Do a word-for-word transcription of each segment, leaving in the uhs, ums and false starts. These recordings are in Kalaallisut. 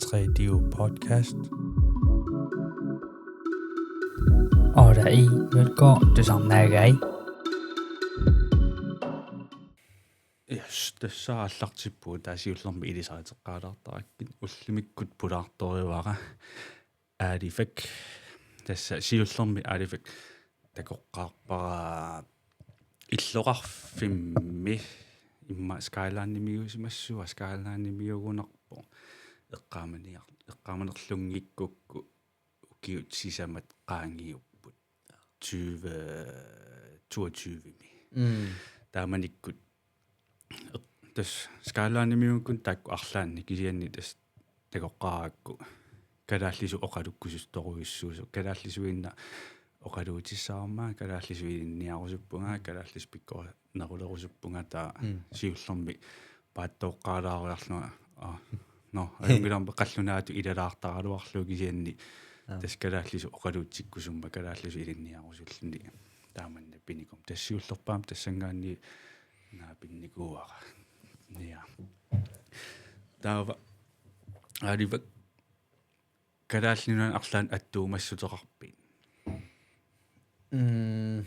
Tre D U podcast. Ora i, velkommen til Samnagai. Yes, tassa aallartippugut, taava siullermik ilisariteqqaalaartarakkit, ullumikkut pulaartorivara Aalifak. Tassa siullermik Aalifak takoqqaarpara illoqarfimmi, immaqa Skylinemiuusimassua, Skylinemiugunarpoq, eqqaamaniar-, eqqaamanerlunngikkukku ukiut sisamat qaangiupput tyve toogtyve-mi. Mm. Taamanikkut tassa Skylinemiugukkut taakku arlaanni, kisianni tassa takoqqaarakku kalaallisut oqalukkusuttorujussuusut, kalaallisuinnaq oqaluutissavarma, kalaallisut ilinniarusuppunga, kalaallisut pikkorinnerulerusuppunga, taava Mm. siullermik paattooqqaalaariarlunga, aa, nå, ajunngilaq, qallunaatut ilalaartaraluarlugu, kisianni Aap. tassa kalaallisut oqaluutsikkusummat kalaallisut ilinniarusulluni taamanna pinikkuma. Tassa siullerpaamik tassanngaanniit naapinnikuuara. Ja. Taava Aalifak, Kalaallit Nunaanni arlaannik attuumassuteqarpit? Mm.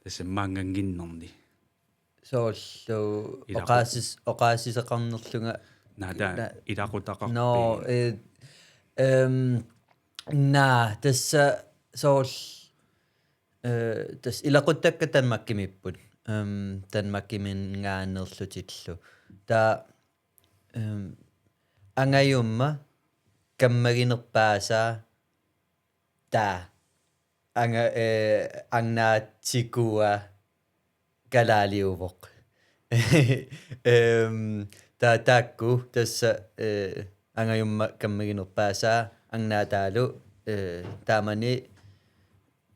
Tassa maannannginnerni. Soorlu Ilaqu- oqaasis-, oqaasisoqarnerlunga. Naa, taava Na-, ilaqutaqarpit? Nå, eh, ehm, naa, tassa soorlu, eh, tassa ilaquttakka Danmarkimiipput. Ehm, Danmarkiminngaanneerlutillu. Taava, ehm, angajumma kammaginerpaasaa taava anga-, eh, arnaatsikua kalaaliuvoq. Ehm, taava taakku tassa, eh, angajumma kammaginerpaasaa arnaataalu, eh, taamani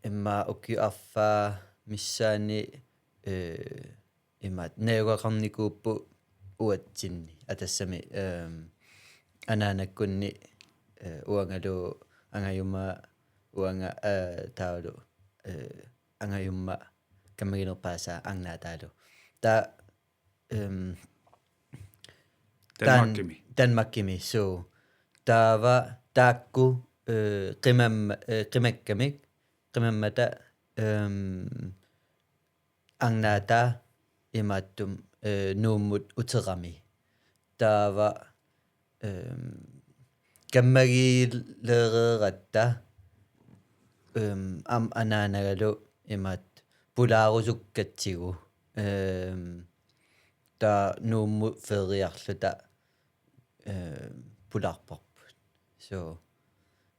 immaqa ukiup affaa missaani, eh, imaattoq najugaqarnikuupput uatsinni. Atassami, ehm, anaanakkunni, eh, uangalu angajumma, uanga, eh, taavalu, eh, angajumma kammaginerpaasaa arnaataalu. Taava, ehm, Danmarkimi. Dan-, Danmarkimi, so. Taava taakku, eh, qimamma-, eh, qimakkamik, qimammata, ehm, arnaataa imaattumik, eh, Nuummut uterami. Taava, ehm, kammagilereeratta, ehm, aamma anaanagalu imaattoq pulaarusukkatsigu. Ehm, taava Nuummut feriarluta, ehm, pulaarparput. So,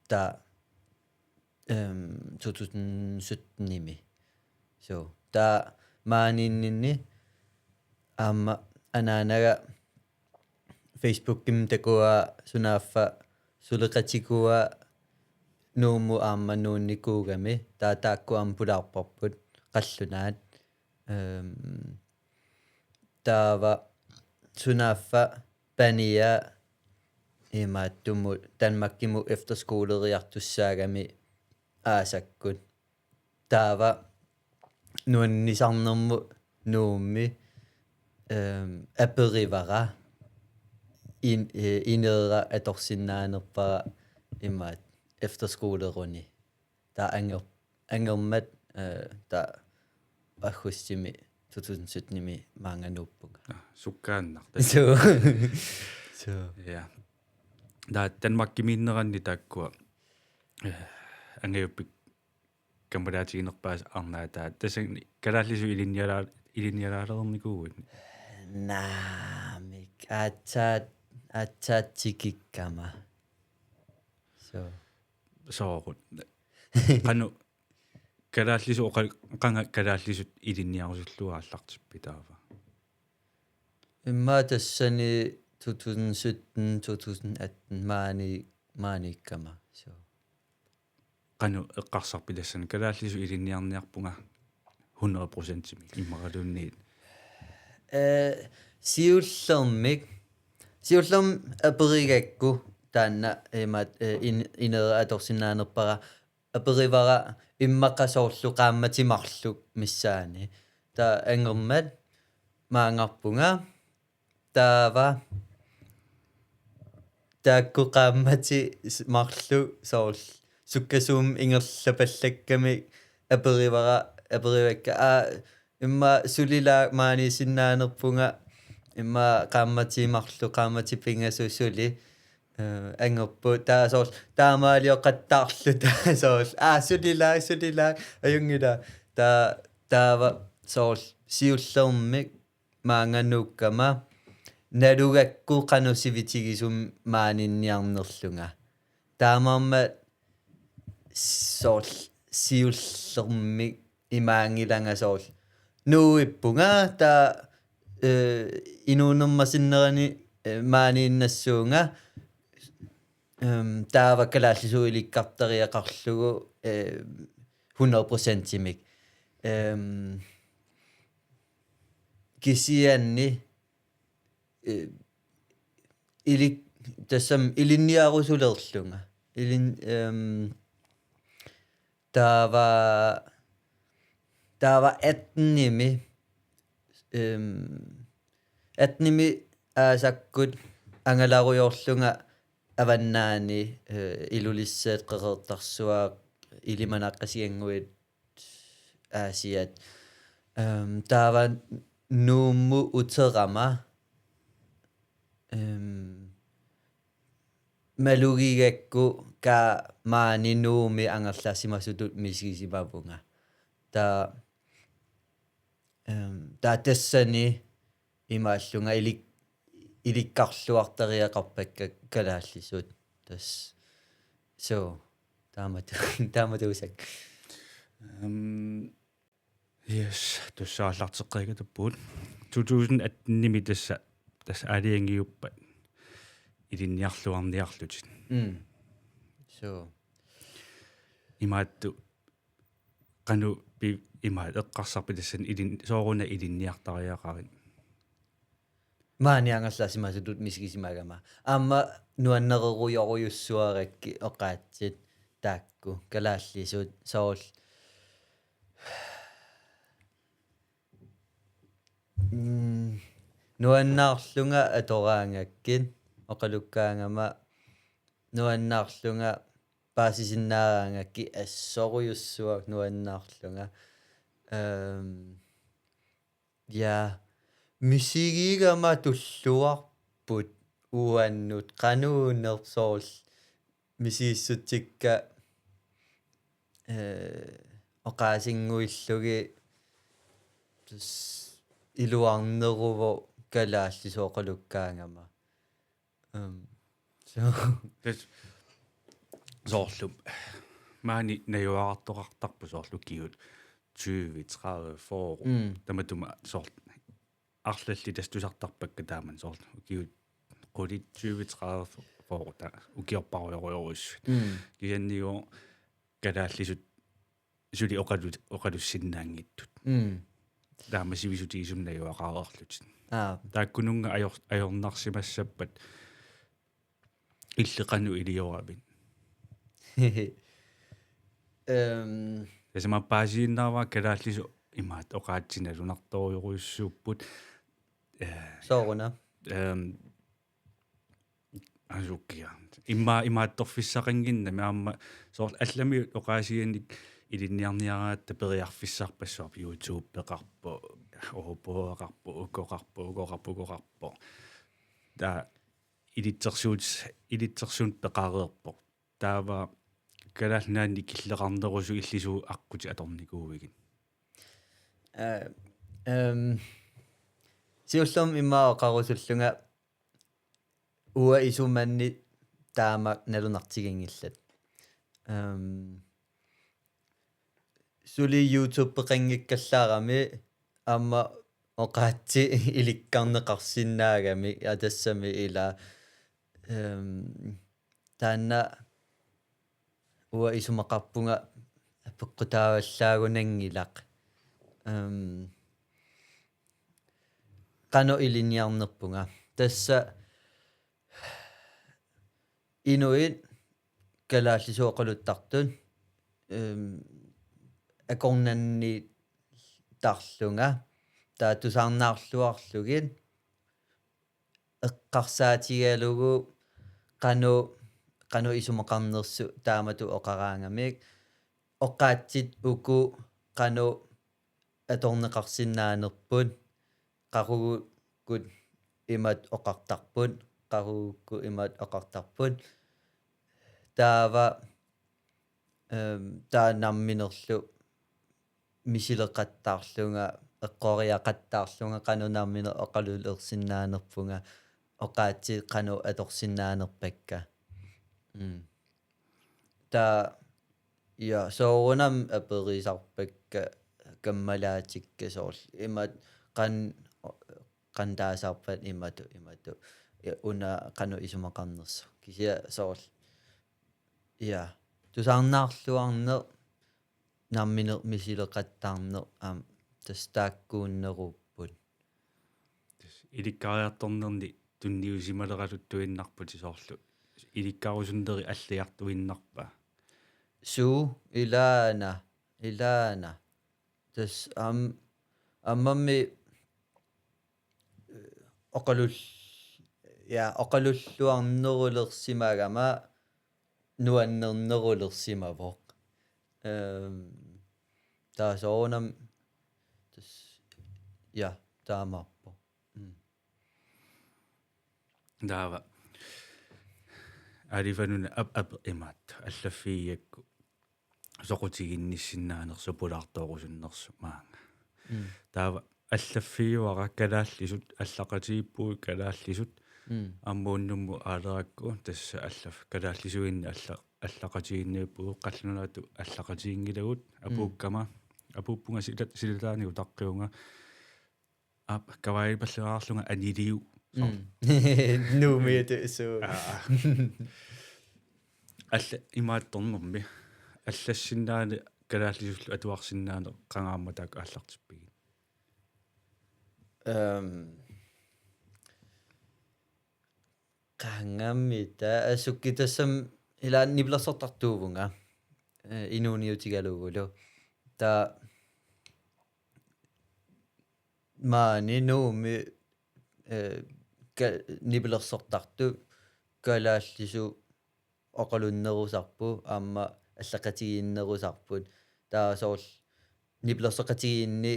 taava ehm, to tusind sytten-imi. So, taava maaniinninni aamma anaanaga Facebookimi takuaa sunaaffa suleqatikua Nuummut aamma nuunnikuugami, taava taakku aamma pulaarparput qallunaat. Ehm, taava sunaaffa pania imaattumut Danmarkimut efterskoleriartussaagami aasakkut. Taava nuannisarnermut Nuummi, ehm, aperivara in-, eh, ineera atorsinnaanerpara imaattoq efterskoleruni. Taava anger-, angermat, eh, taava aggustimi to tusind sytten-imi maanga nuuppunga. Ah, sukkaannaq. So. So. Ja. Taava Danmarkimiinneranni taakkua, eh, angajuppik kammalaatiginerpaasat arnaataat. Tassani kalaallisut ilinnialaa-, ilinnialaalernikuuit? Naamik, aatsaat, aatsaat tikikkama. So. Soorlu. Qanoq kalaallisut oqa-, qanga kalaallisut ilinniarusullugu aallartippit taava? Immaqa tassani to tusind sytten, to tusind atten maani-, maaniikkama. So. Qanoq eqqarsarpit tassani, kalaallisut ilinniarniarpunga hundrede procentimik imaluunniit? Eh, siullermik, siullermik aperigakku taanna imaattoq, eh, in-, ineera atorsinnaanerpara aperivara immaqa soorlu qaammatit marluk missaanni. Taava angermat maangarpunga. Taava taakku qaammatit s-, marluk soorlu sukkasuumik ingerlapallakkamik aperivara, aperivakka: Aa, immaqa sulilaat maaniisinnaanerpunga, immaqa qaammatit marluk, qaammatit pingasut suli, eh, angerput. Taava soorlu taamaalioqattaarluta soorlu: Aa, sulilaat, sulilaat, ajunngilaq. Taa-, taava soorlu siullermik maanga nuukkama nalugakku qanoq sivitigisumik maaniinniarnerlunga. Taamaammat soorlu siullermik imaanngilanga soorlu nuuippunga, taava, eh, inuunerma sinnerani, eh, maaniinnassuunga, ehm, taava kalaallisut ilikkartariaqarlugu, eh, hundrede procentimik. Ehm, kisianni, eh, ilik-, tassami ilinniarusulerlunga. Ilin-, ehm, taava, taava attenimi, ehm, attenimi aasakkut angalarujoorlunga Avannaani, eh, Ilulissat, Qeqertarsuaq, Ilimanaq, Qasigiannguit, Aasiaat. Ehm, taava Nuummut uterama, ehm, malugigakku kaa maani Nuummi angerlarsimasutut misigisimavunga. Taa-, ehm, taava tassani imaallunga ilik-, ilikkarluartariaqarpakka kalaallisut. Tassa. So, taamatu-, taamatuusakka. Ehm, yes, tassa aallarteqqikkatta tuppugut. To tusind attenimi tassa, tassa aalajangiuppat ilinniarluarniarlutit. Mm. So. Imaattoq qanoq pi-, imaat eqqarsarpit tassani ilin-, sooruna ilinniartariaqarit? Maani angerlarsimasutut misigisimagama. Aamma nuannererujorujussuarakkit oqaatsit taakku kalaallisut soorlu. Mm, nuannaarlunga atoraangakkit oqalukkaangama, nuannaarlunga paasisinnaaraangakkit assorujussuaq nuannaarlunga. Ehm, ja, misigigama tulluarput uannut qanuuneq soorlu misigissutsikka, eh, oqaasinnguillugit tassa iluarneruvoq kalaallisut oqalukkaangama. Ehm, so. Tassa soorlu maani najugaqartoqartarput soorlu ukiut tyve, tredive, fyrre. Mm. Tamatuma soorlu arlallit tassa tusartarpakka taamani soorlu ukiut qulit tyve, tredive, fyrre, taava ukiorparujorujorujussuit. Mm. Kisianni kalaallisut suli oqalu-, oqalussinnaanngitsut. Mm. Taama sivisutigisumik najugaqareerlutit. Aap. Taakkununnga ajor-, ajornarsimassappat illit qanoq ilioravit? Ehm. Tassami paasiinnaavara kalaallisut imaattoq oqaatsit nalunartorujorujussuupput. Eh, sooruna? Ehm, asukiaq. Imma-, imaattorfissaqannginnami aamma soorlu allamiut oqaasiinik ilinniarniaraangatta periarfissarpassuarput, YouTubeqarpoq, Oboeqarpoq, ukoqarpoq, ukoqarpoq, ukoqarpoq. Taava ilitsersuut-, ilitsersuuneq peqareerpoq. Taava Kalaallit Nunaanni killeqarnerusoq illit suut aqqutit atornikuuigit? Eh, ehm, siullermik immaqa oqarusullunga uanga isumanni taamak nalunartiginngillat. Ehm, suli YouTubeqanngikkallarami aamma oqaatsit ilikkarneqarsinnaagamik, aa, tassami ila, ehm, taanna uanga isumaqarpunga peqqutaavallaagunanngilaq. Ehm, qanoq ilinniarnerpunga. Tassa inuit kalaallisut oqaluttartut, ehm, akornanniittarlunga, taava tusarnaarluarlugit eqqarsaatigalugu qanoq, qanoq isumaqarnersut taamatut oqaraangamik, oqaatsit uku qanoq atorneqarsinnaanerput, qaqugukkut imatut oqartarput, qaqugukkut imatut oqartarput. Taava, ehm, taava namminerlu misileqattaarlunga, eqqoriaqattaarlunga qanoq nammineq oqalulersinnaanerpunga, oqaatsit qanoq atorsinnaanerpakka. Mm. Taava, ja, soorunami aperisarpakka kammalaatikka soorlu. Imatut qan-, qanoq taasarpat imatut, imatut. Ja, una qanoq isumaqarnersoq. Kisianni soorlu. Ja, tusarnaarluarneq, nammineq misileqattaarneq, aamma tassa taakkuunnerupput. Tassa ilikkariartornerni tunniusimaleraluttuinnarputit soorlu. Ilikkarusunneri alliartuinnarpa? Suu, ilaana, ilaana. Tassa aam-, aammami, eh, oqalul-, ja, oqalulluarnerulersimagama nuannernerulersimavoq. Ehm, taava soorunami tassa, ja, taamaappoq. Mm. Taava. Aalifanuna ap-, ap-, imaattoq. Allaffigigakku soqutiginnissinnaanersoq pulaartoorusunnersoq maanga. Mm. Taava allaffigiuara kalaallisut allaqatigiippugut kalaallisut. Mm. Aamma unnummut aalerakku tassa allaf-, kalaallisuinni alla-, allaqatigiinniippugut, qallunaatut allaqatiginngilagut. Mm. Apuukkama, apuuppunga sila-, silataani utaqqivunga. Aap, kavaajipalluarlunga aniliu. Mm. Nuummiutut suu. Aa. Alla imaattornermi. Allassinnaaneq kalaallisullu atuarsinnaaneq qanga aamma taakku aallartippigit? Ehm, qangamita, aa, sukkitassam ilaanni nipilersortartuuvunga. Eh, inuuniutigalugulu. Taava maani Nuummi, eh, ka-, nipilersortartut kalaallisut oqalunnerusarput, aamma allaqatigiinnerusarput. Taava soorlu nipilersoqatigiinni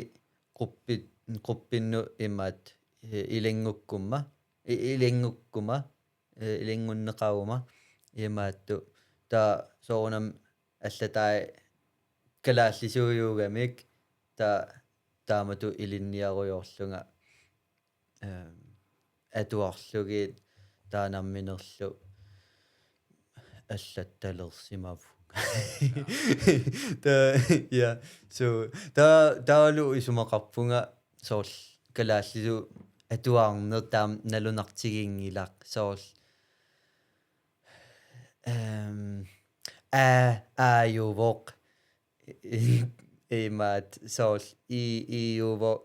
gruppi-, gruppinnut imaattoq, eh, ilanngukkuma, i-, ilanngukkuma, eh, ilanngunneqaruma imaattoq. Taava soorunami allatai kalaallisuujuugamik, taava taamatut ilinniarujoorlunga, ehm, atuarlugit taava namminerlu allattalersimavunga. Taava, ja, suu, taava, taavalu isumaqarpunga soorlu kalaallisut atuarneq taama nalunartiginngilaq soorlu, ehm, aa, aajuvoq. Imaattoq soorlu i-, iijuvoq.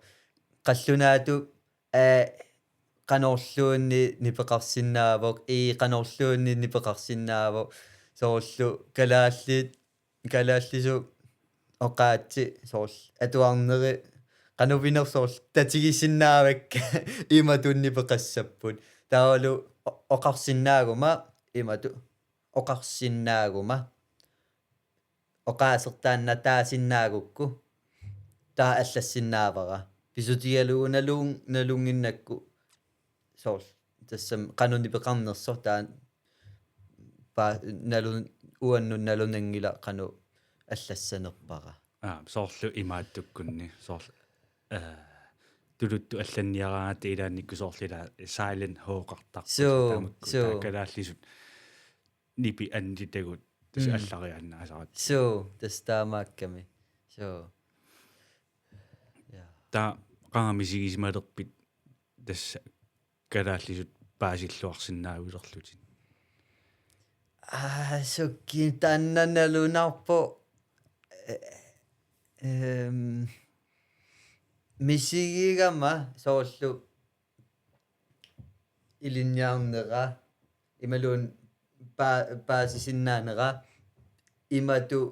Qallunaatut aa qanorluunniit nipeqarsinnaavoq, ii qanorluunniit nipeqarsinnaavoq. Soorlu kalaallit, kalaallisut oqaatsit soorlu atuarneri qanoq pinersut soorlu tatigisinnaavakka imatut nipeqassapput. Taavalu o-, oqarsinnaaguma imatut, oqarsinnaaguma. Oqaasertaannataasinnaagukku taava allassinnaavara. Pisutigalugu naluun-, nalunnginnakku soorlu tassami qanoq nipeqarnersoq taanna paa-, nalun-, uannut nalunanngilaq qanoq allassanerpara. Aa, soorlu imaattukkunni, soorlu, eh, tuluttut allanniaraangatta ilaannikkut soorlu ila silent H-qartarput. Suu, tamakku, suu. Taava kalaallisut nipi annittagut tassa, mm, allariaannaasarat. Suu, tassa taamaakkami. Suu. Ja. Taava qanga misigisimalerpit tassa kalaallisut paasilluarsinnaavilerlutit? Aa, sukki taanna nalunarpoq, eh, ehm, misigigama soorlu ilinniarnera, imaluunniit paa-, paasisinnaanera, imatut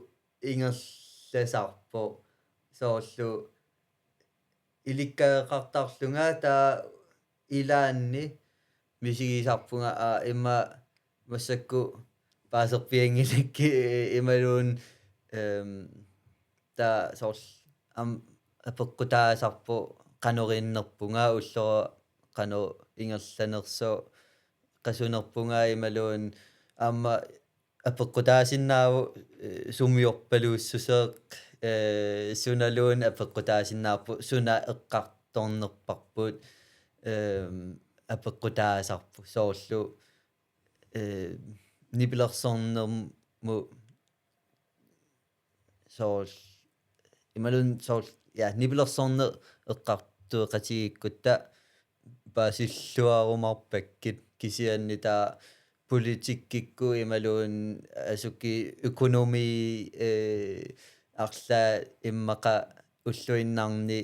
ingerlasarpoq, soorlu ilikkagaqartarlunga taava ilaanni misigisarpunga, aa, ima massakkut paaserpianngilakkit imaluunniit, ehm, taava soorlu aamma apeqqutaasarpoq qanorinnerpunga, ullora qanoq ingerlanersoq qasunerpunga imaluunniit aamma apeqqutaasinnaavoq, eh, sumiorpaluussuseq, eh, sunaluunniit apeqqutaasinnaavoq, suna eqqartornerparput, ehm, apeqqutaasarpoq soorlu, eh, nipilersornermut soorlu imaluunniit soorlu, ja, nipilersorneq eqqartueqatigiikkutta paasilluarumaarpakkit kisianni taava politikkikkut imaluunniit asuki økonomi, eh, arlaat immaqa ulluinnarni,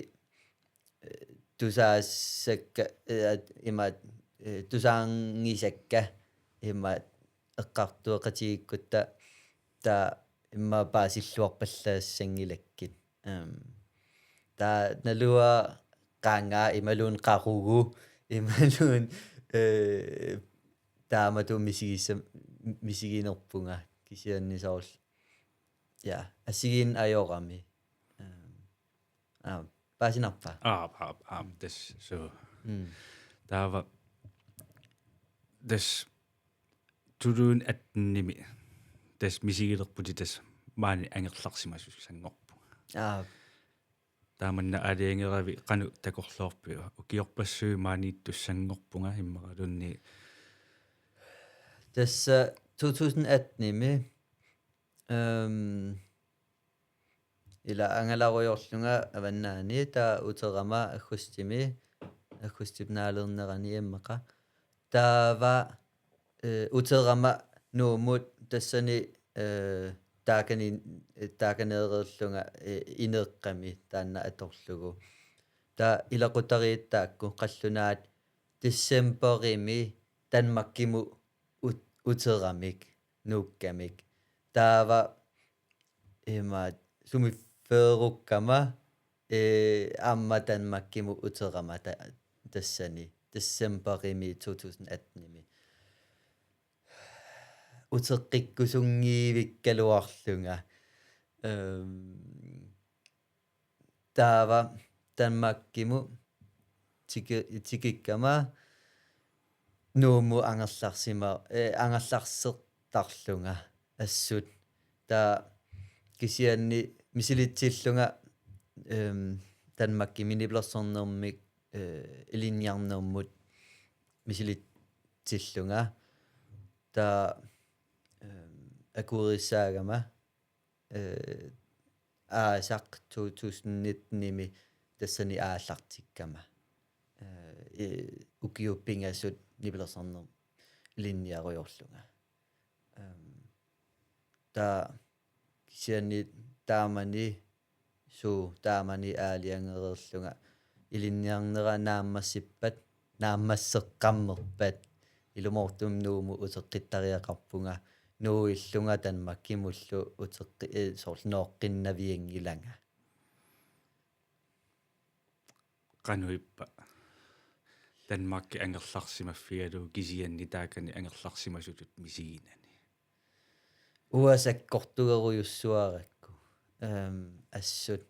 eh, tusaassakka, eh, at-, imaat, eh, tusaanngisakka imaat eqqartueqatigiikkutta taava immaqa paasilluarpallaassanngilakka. Ehm, taava naluara qanga imaluunniit qaqugu imaluunniit, eh, taamatut misigissa-, misiginerpunga kisianni soorlu. Ja, assigiinneq ajorami. Ehm, aa, paasinarpa? Aap, aap, aap, tassa, suu. Mm. Taava, tassa to tusind atten-imi, tassa misigilerputit tassa maani angerlarsimasussanngorpunga. Aap. Taamanna aalajangeravit qanoq takorloorpiuk? Ukiorpassuit maaniittussanngorpunga immaqaluunniit. Tassa to tusind atten-imi, ehm, ila angalarujoorlunga Avannaani, taava uterama aggustimi, aggustip naalernerani immaqa. Taava, eh, uterama Nuummut tassani, eh, taakani-, eh, taakaneereerlunga, eh, ineeqqami taanna atorlugu. Taava ilaqutariit taakku qallunaat decembarimi Danmarkimut ut-, uteramik, nuukkamik. Taava imaat sumiiffeerukkama, eh, aamma Danmarkimut uterama ta-, tassani decembarimi to tusind atten-imi. Uteqqikkusunngivikkaluarlunga. Ehm, taava Danmarkimut tiki-, tikikkama Nuummut angerlarsima-, eh, angerlarsertarlunga assut. Taava kisianni misilitsillunga, ehm, Danmarkimi nipilersornermik, eh, ilinniarnermut misilitsillunga. Taava, ehm, akuerissaagama, eh, aasaq to tusind nitten-imi tassani aallartikkama. Eh, i-, ukiut pingasut nipilersornermut ilinniarujoorlunga. Ehm, taava kisianni taamani, suu, taamani aalajangereerlunga ilinniarnera naammassippat, naammasseqqammerpat, ilumoortumik Nuummut uteqqittariaqarpunga, nuuillunga Danmarkimullu uteqqi-, eh, soorlu nooqqinnavianngilanga. Qanoq ippa? Danmarki angerlarsimaffigalugu kisianni taakani angerlarsimasutut misiginani. Uanga sakkortugerujussuarakku. Ehm, assut.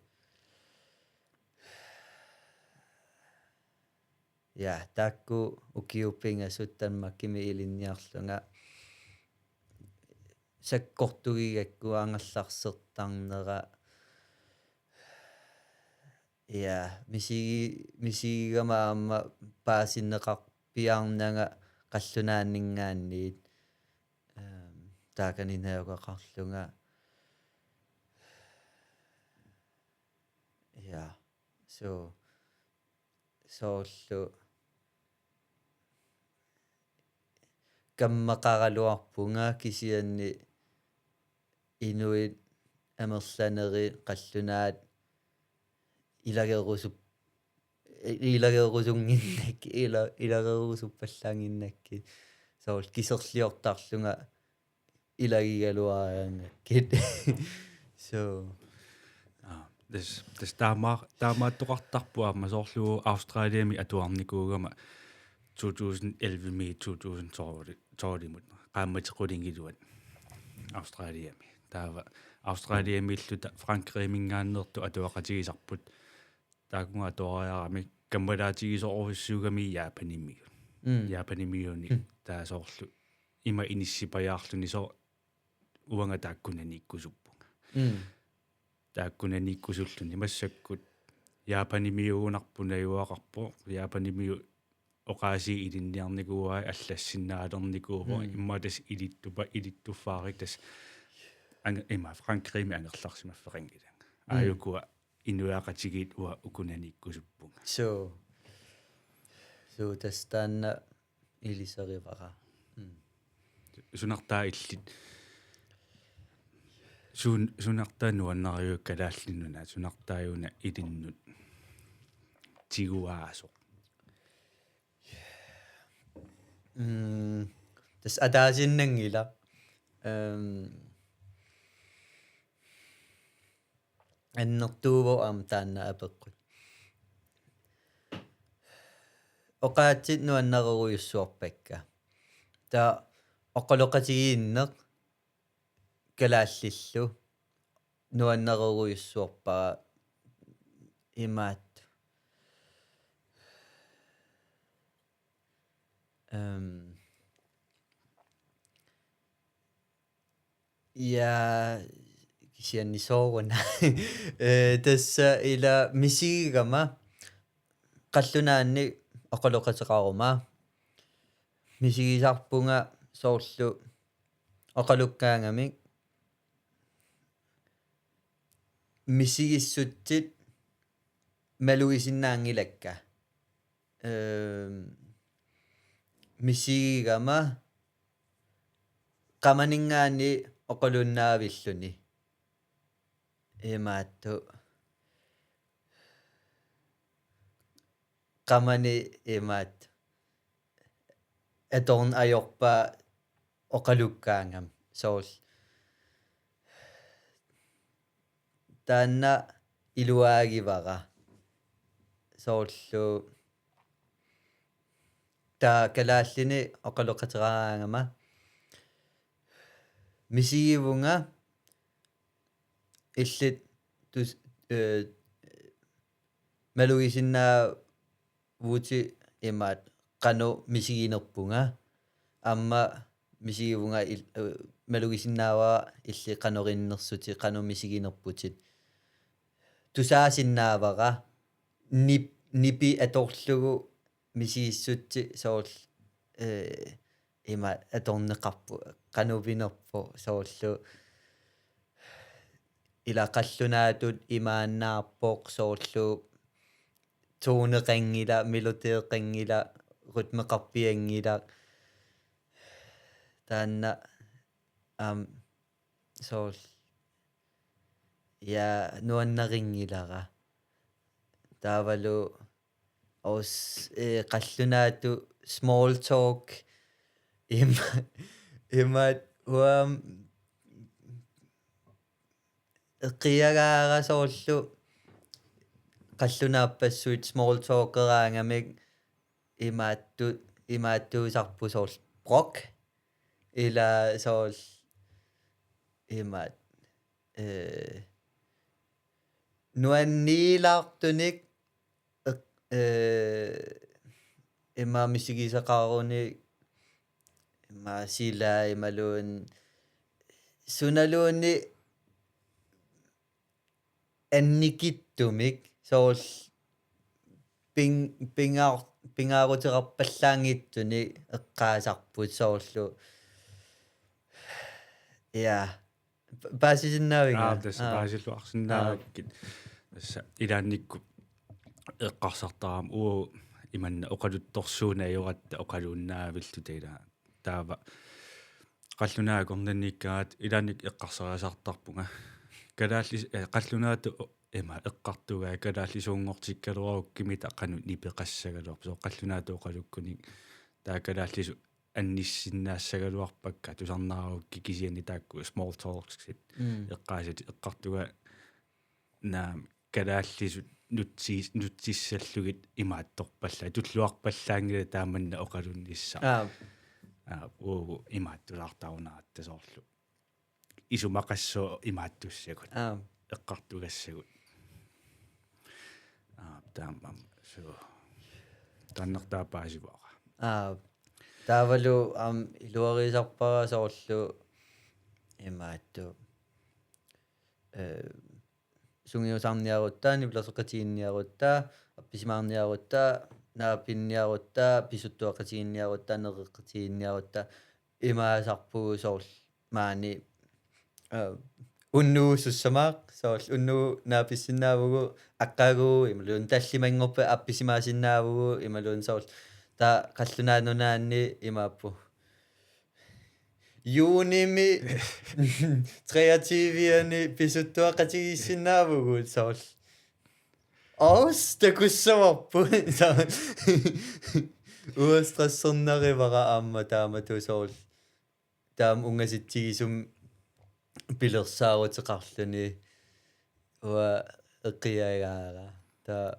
Ja, taakku ukiut pingasut Danmarkimi ilinniarlunga sakkortugigakku angerlarsertarnera. Ja, misigi-, misigigama aamma paasinneqarpiarnanga qallunaanninngaanniit. Ehm, taakani najugaqarlunga. Ja, suu, soorlu kammeqaraluarpunga kisianni inuit amerlanerit qallunaat ilagerusup-, ilagerusunnginnakkit, ila-, ilagerusuppallaannginnakkit. Soorlu kiserliortarlunga ilagigaluaraangakkit. So. Aa, tassa, tassa taama-, taamaattoqartarpoq aamma soorlu Australiami atuarnikuugama to tusind elleve-mi to tusind tolv-imut qaammatit qulingiluat Australiami. Taava Australiamiilluta Frankrigiminngaanneersoq atuaqatigisarput. Taakkununnga atuariarami kammalaatigisorujussuugami Japanimiut. Mm. Japanimiuni Mm. taava soorlu ima inissipajaarluni soo uanga taakkunaniikkusuppunga. Mm. Taakkunaniikkusulluni massakkut Japanimiugunarpoq najugaqarpoq, Japanimiut oqaasii ilinniarnikuuai, allassinnaalernikuuvoq, Mm. immaqa tassa ilittupa-, ilittuffaarik tassa ang-, ima Frankrigimi angerlarsimaffeqanngilanga. Mm. Aajukua inuiaqatigiit uanga ukunaniikkusuppunga. Suu. Suu, tassa taanna iliserivara. Mm. Sunartaa illit. Sun-, sunartaa nuannariuk Kalaallit Nunaat, sunartaajuna ilinnut tiguaasoq. Mm, tassa ataasiinnanngilaq. Ehm, annertuuvoq aamma taanna apeqqut. Oqaatsit nuannarerujussuarpakka. Taava oqaloqatigiinneq kalaallillu nuannarerujussuarpara imaattoq. Ehm, ja, kisianni sooruna. Eh, tassa ila misigigama qallunaannik oqaloqateqaruma. Misigisarpunga soorlu oqalukkaangamik misigissutsit malugisinnaanngilakka. Ehm, misigigama qamaninngaanniit oqalunnaavilluni. Imaattoq. Qamani imaattoq. Atorn-, ajorpaa oqalukkaangama. Soorlu. Taanna iluaagivara. Soorlu taava kalaallinik oqaloqateqaraangama misigivunga illit tus-, eh, malugisinnaavutit imaattoq qanoq misiginerpunga. Aamma misigivunga il-, eh, malugisinnaavara illit qanoq innersutit, qanoq misiginerputit. Tusaasinnaavara nip-, nipi atorlugu misigissutsit soorlu, eh, ima atorneqarpoq, qanoq pinerpoq soorlu ila qallunaatut imaannaarpoq soorlu toneqanngilaq, melodeqanngilaq, rytmeqarpianngilaq. Taanna aamma soorlu ja nuannarinngilara. Taavalu os-, eh, qallunaatut small talk. Ima, ima uam eqiagaara soorlu qallunaappassuit small talkeraangamik imaattu-, imaattuusarput soorlu brok. Ila soorlu imaat, eh, nuanniilaartunik eq-, eh, ima misigisaqarunik ima sila imaluunniit sunaluunniit annikitsumik soorlu ping-, pingaar-, pingaaruteqarpallaanngitsunik eqqaasarput soorlu. Ja. Pa-, paasisinnaaviuk? Aa, tassa Aa. paasilluarsinnaavakkit. Tassa ilaannikkut eqqarsartarama uagut imanna oqaluttorsuuneq ajoratta oqaluinnaavilluta ilaa. Taava qallunaat akornanniikkaat ilaannikkut eqqarsariasaartarpunga. Kalaallis-, eh, qallunaatut o-, ima eqqartugaat kalaallisuunngortikkaluarukkit qanoq nipeqassagaluarpat. Soorlu qallunaatut oqalukkunik taava kalaallisut annissinnaassagaluarpakka tusarnaarakkit kisianni taakku small talksit Mm. eqqaasatit eqqartugaat naamik kalaallisut nutsi-, nutsissallugit imaattorpallaat, tulluarpallaanngilaq taamanna oqalunnissaq. Aap. Aap, uagut imaattulaartarunaratta soorlu. Isumaqassooq imaattussagut. Aap. Eqqartugassagut. Aap, taamaammat. Suu. Taannartaa paasivara. Aap. Taavalu aamma iluarisarpara soorlu imaattoq. Eh, sungiusarniarutta, nipilersoqatigiinniarutta, appisimaarniarutta, naapinniarutta, pisuttuaqatigiinniarutta, nereqqatigiinniarutta, imaasarpugut soorlu maani, eh, unnugu sussamaaq, soorlu unnugu naapissinnaavugut, aqqaguugut, imaluunniit tallimanngorpat appisimaasinnaavugut, imaluunniit soorlu taava Qallunaat Nunaanni imaappoq. Juunimi treogtyve-ani pisuttuaqatigiissinnaavugut soorlu. Aas, takussavarput. Uanga stressernerivara aamma taamatut soorlu. Taama ungasitsigisumik pilersaaruteqarluni uanga eqiagaara. Taava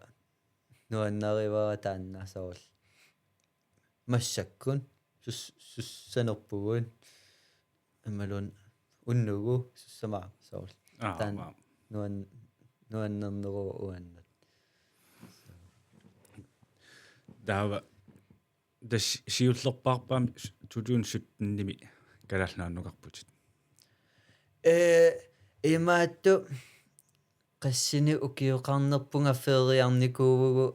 nuannarivara taanna soorlu. Massakkut sus-, sussanerpugut. Imaluunniit unnugu sussamaaq soorlu. Aap, taanna aap. Nuan-, nuannerneruvoq uannut. Taava tassa siullerpaarpaami to tusind sytten-imi Kalaallit Nunaannukarputit? Ee, imaattoq qassinik ukioqarnerpunga feriarnikuuvugut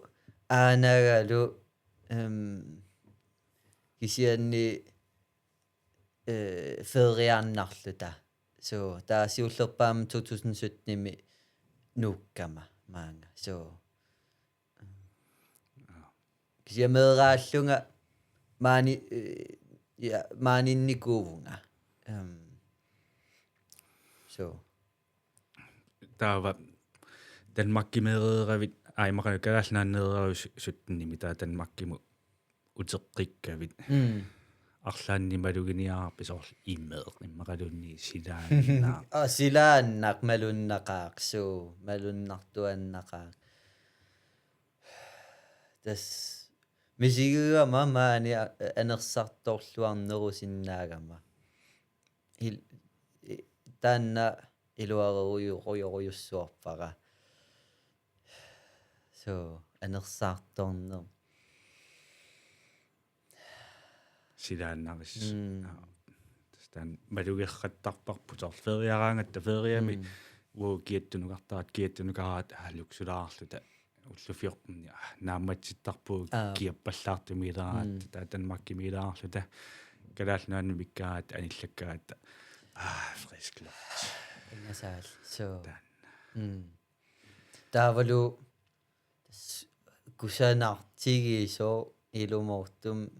aanagalu, em, kisianni, eh, feriarnarluta. Suu, taava siullerpaamik to tusind sytten-imi nuukkama maanga. Suu. Kisianni meeraallunga maani, eh, ja, maaniinnikuuvunga. Em, suu. Taava Danmarkimeereeravit, aa, immaqa Kalaallit Nunaanneereeravit sy-, sytten-imi, taava Danmarkimut uteqqikkavit. Mm. Arlaannik maluginiarpit soorlu imeq, immaqaluunniit silaannaq? Aa, silaannaq malunnaqaaq, suu, malunnartuaannaqaaq. Tassa misigigama maani a-, anersartorluarnerusinnaagama. Il-, i-, taanna iluareruju-, rujorujussuarpara. Suu, anersaartorneq. Silaannaris. Mm. Aa, tassa taanna malugerrattarparput soorlu feriaraangatta, feriami. Mm. Uagut kiattunukartaratta, kiattunukaratta, aa, luksulaarluta. Ullut fjorten, ja, naammatsittarpugut. Aap. Kiappallaartumileraat, mm, taava Danmarkimiilaarluta. Kalaallit Nunaanni mikkaat, anillakkaat. Aa, frisk luft. Ingasaal, suu. Taanna. Mm. Taavalu tassa kusanartigisoq ilumoortumik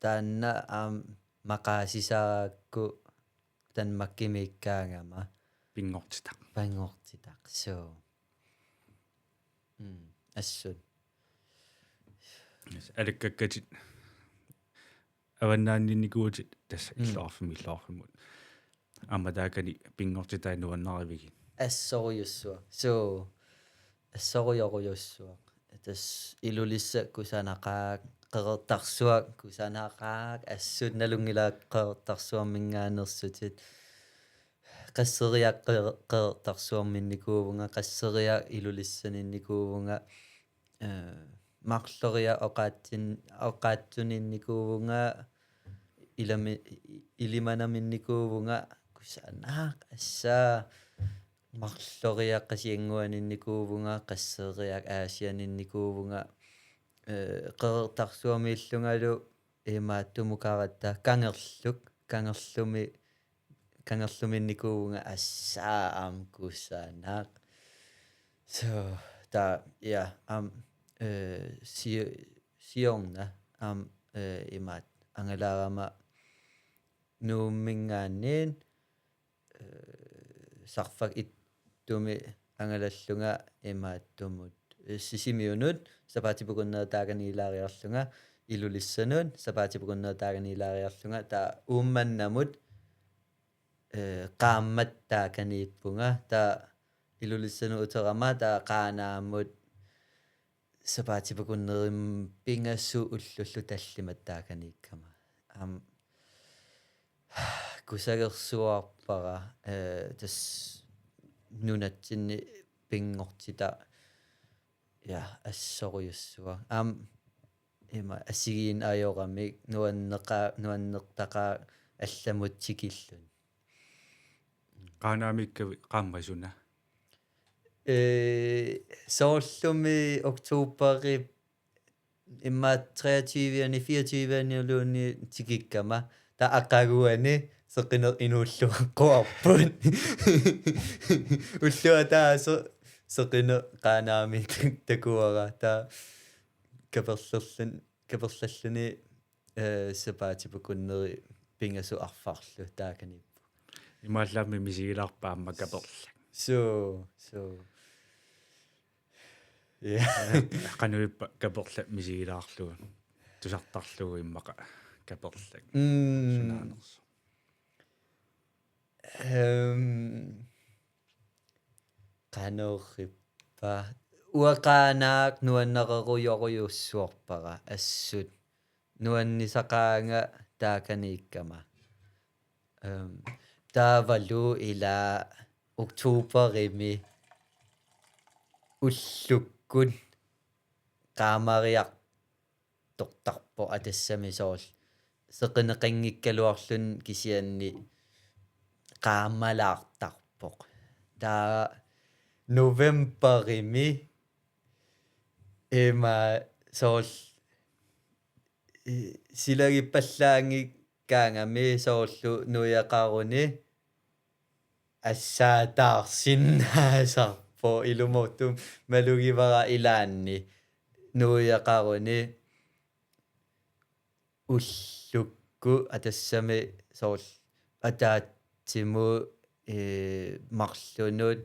taanna aamma maqaasisaarakku Danmarkimiikkaangama. Pinngortitaq. Pinngortitaq, suu. Mm, assut. Yes, alakkakkatit avannaaniinnikuuvutit tassa, mm, illoqarfimmi, illoqarfimmut. Aamma taakani pinngortitai nuannarivigit? Assorujussuaq. Suu. Assorujorujussuaq. Tassa Ilulissat kusanaqaaq, Qeqertarsuaq kusanaqaaq, assut nalunngilara Qeqertarsuarminngaanneersutit. Qasseriaq Qeqer-, Qeqertarsuarminnikuuvunga, Qasseriaq Ilulissaniinnikuuvunga, eh, marloriaq oqaatsin-, oqaatsuniinnikuuvunga, Ilami-, Ilimanamiinnikuuvunga, kusanaq, assaa, marloriaq Qasigiannguaniinnikuuvunga, Qasseriaq Aasianiinnikuuvunga, eh, Qeqertarsuarmiillungalu imaattumukaratta, Kangerluk, Kangerlumi, Kangerlumiinnikuuvunga, assaa, aamma kusanaq. Suu, taava, ja, aamma, eh, si-, siorna, aamma, eh, imaattoq, angalaarama Nuumminngaanniit, eh, Sarfaq Ittumi angalallunga imaattumut, eh, Sisimiunut sapaatip akunnerataakaniilaariarlunga, Ilulissanut sapaatip akunnerataakaniilaariarlunga, taava Uummannamut eh, qaammat taakaniippunga, taava Ilulissanut uterama taava Qaanaamut sapaatip akunnerini pingasut ullullu tallimat taakaniikkama. Aamma kusagersuarpara, eh, tassa nunatsinni pinngortitaq, ja, assorujussuaq. Aamma ima assigiinneq ajoramik nuanneqa-, nuannertaqaaq allamut tikilluni. Qaanaamiikkavit qaammat suna? Eh, soorlumi oktoberip immaqa treogtyve-ani, fireogtyve-aniluunniit tikikkama. Taava aqaguani seqineq inuulluaqquarput. Ulloq ataaseq seqineq Qaanaami takuara. Taava kaperlerlun-, kaperlalluni, eh, sapaatip akunneri pingasut arfarlu taakaniippunga. Imaallaammi misigilaarpat aamma kaperlak? Suu, suu. Ja. Qanoq ippa kaperlak misigilaarlugu? Tusartarlugu immaqa kaperlak. Mm. Sunaanersoq. Ehm, qanoq ippa. Uanga Qaanaaq nuannarerujorujussuarpara assut. Nuannisaqaanga taakaniikkama. Ehm, taavalu ila oktoberimi ullukkut qaamariartortarpoq, aa, tassami soorlu seqineqanngikkaluarluni kisianni qaamalaartarpoq. Taava novemberimi ima soorlu, eh, silagippallaanngikkaangami soorlu nuiaqaruni assaataarsinnaasarpoq, ilumoortumik malugivara ilaanni nuiaqaruni ullukkut, aa, tassami soorlu ataatsimut, eh, marlunut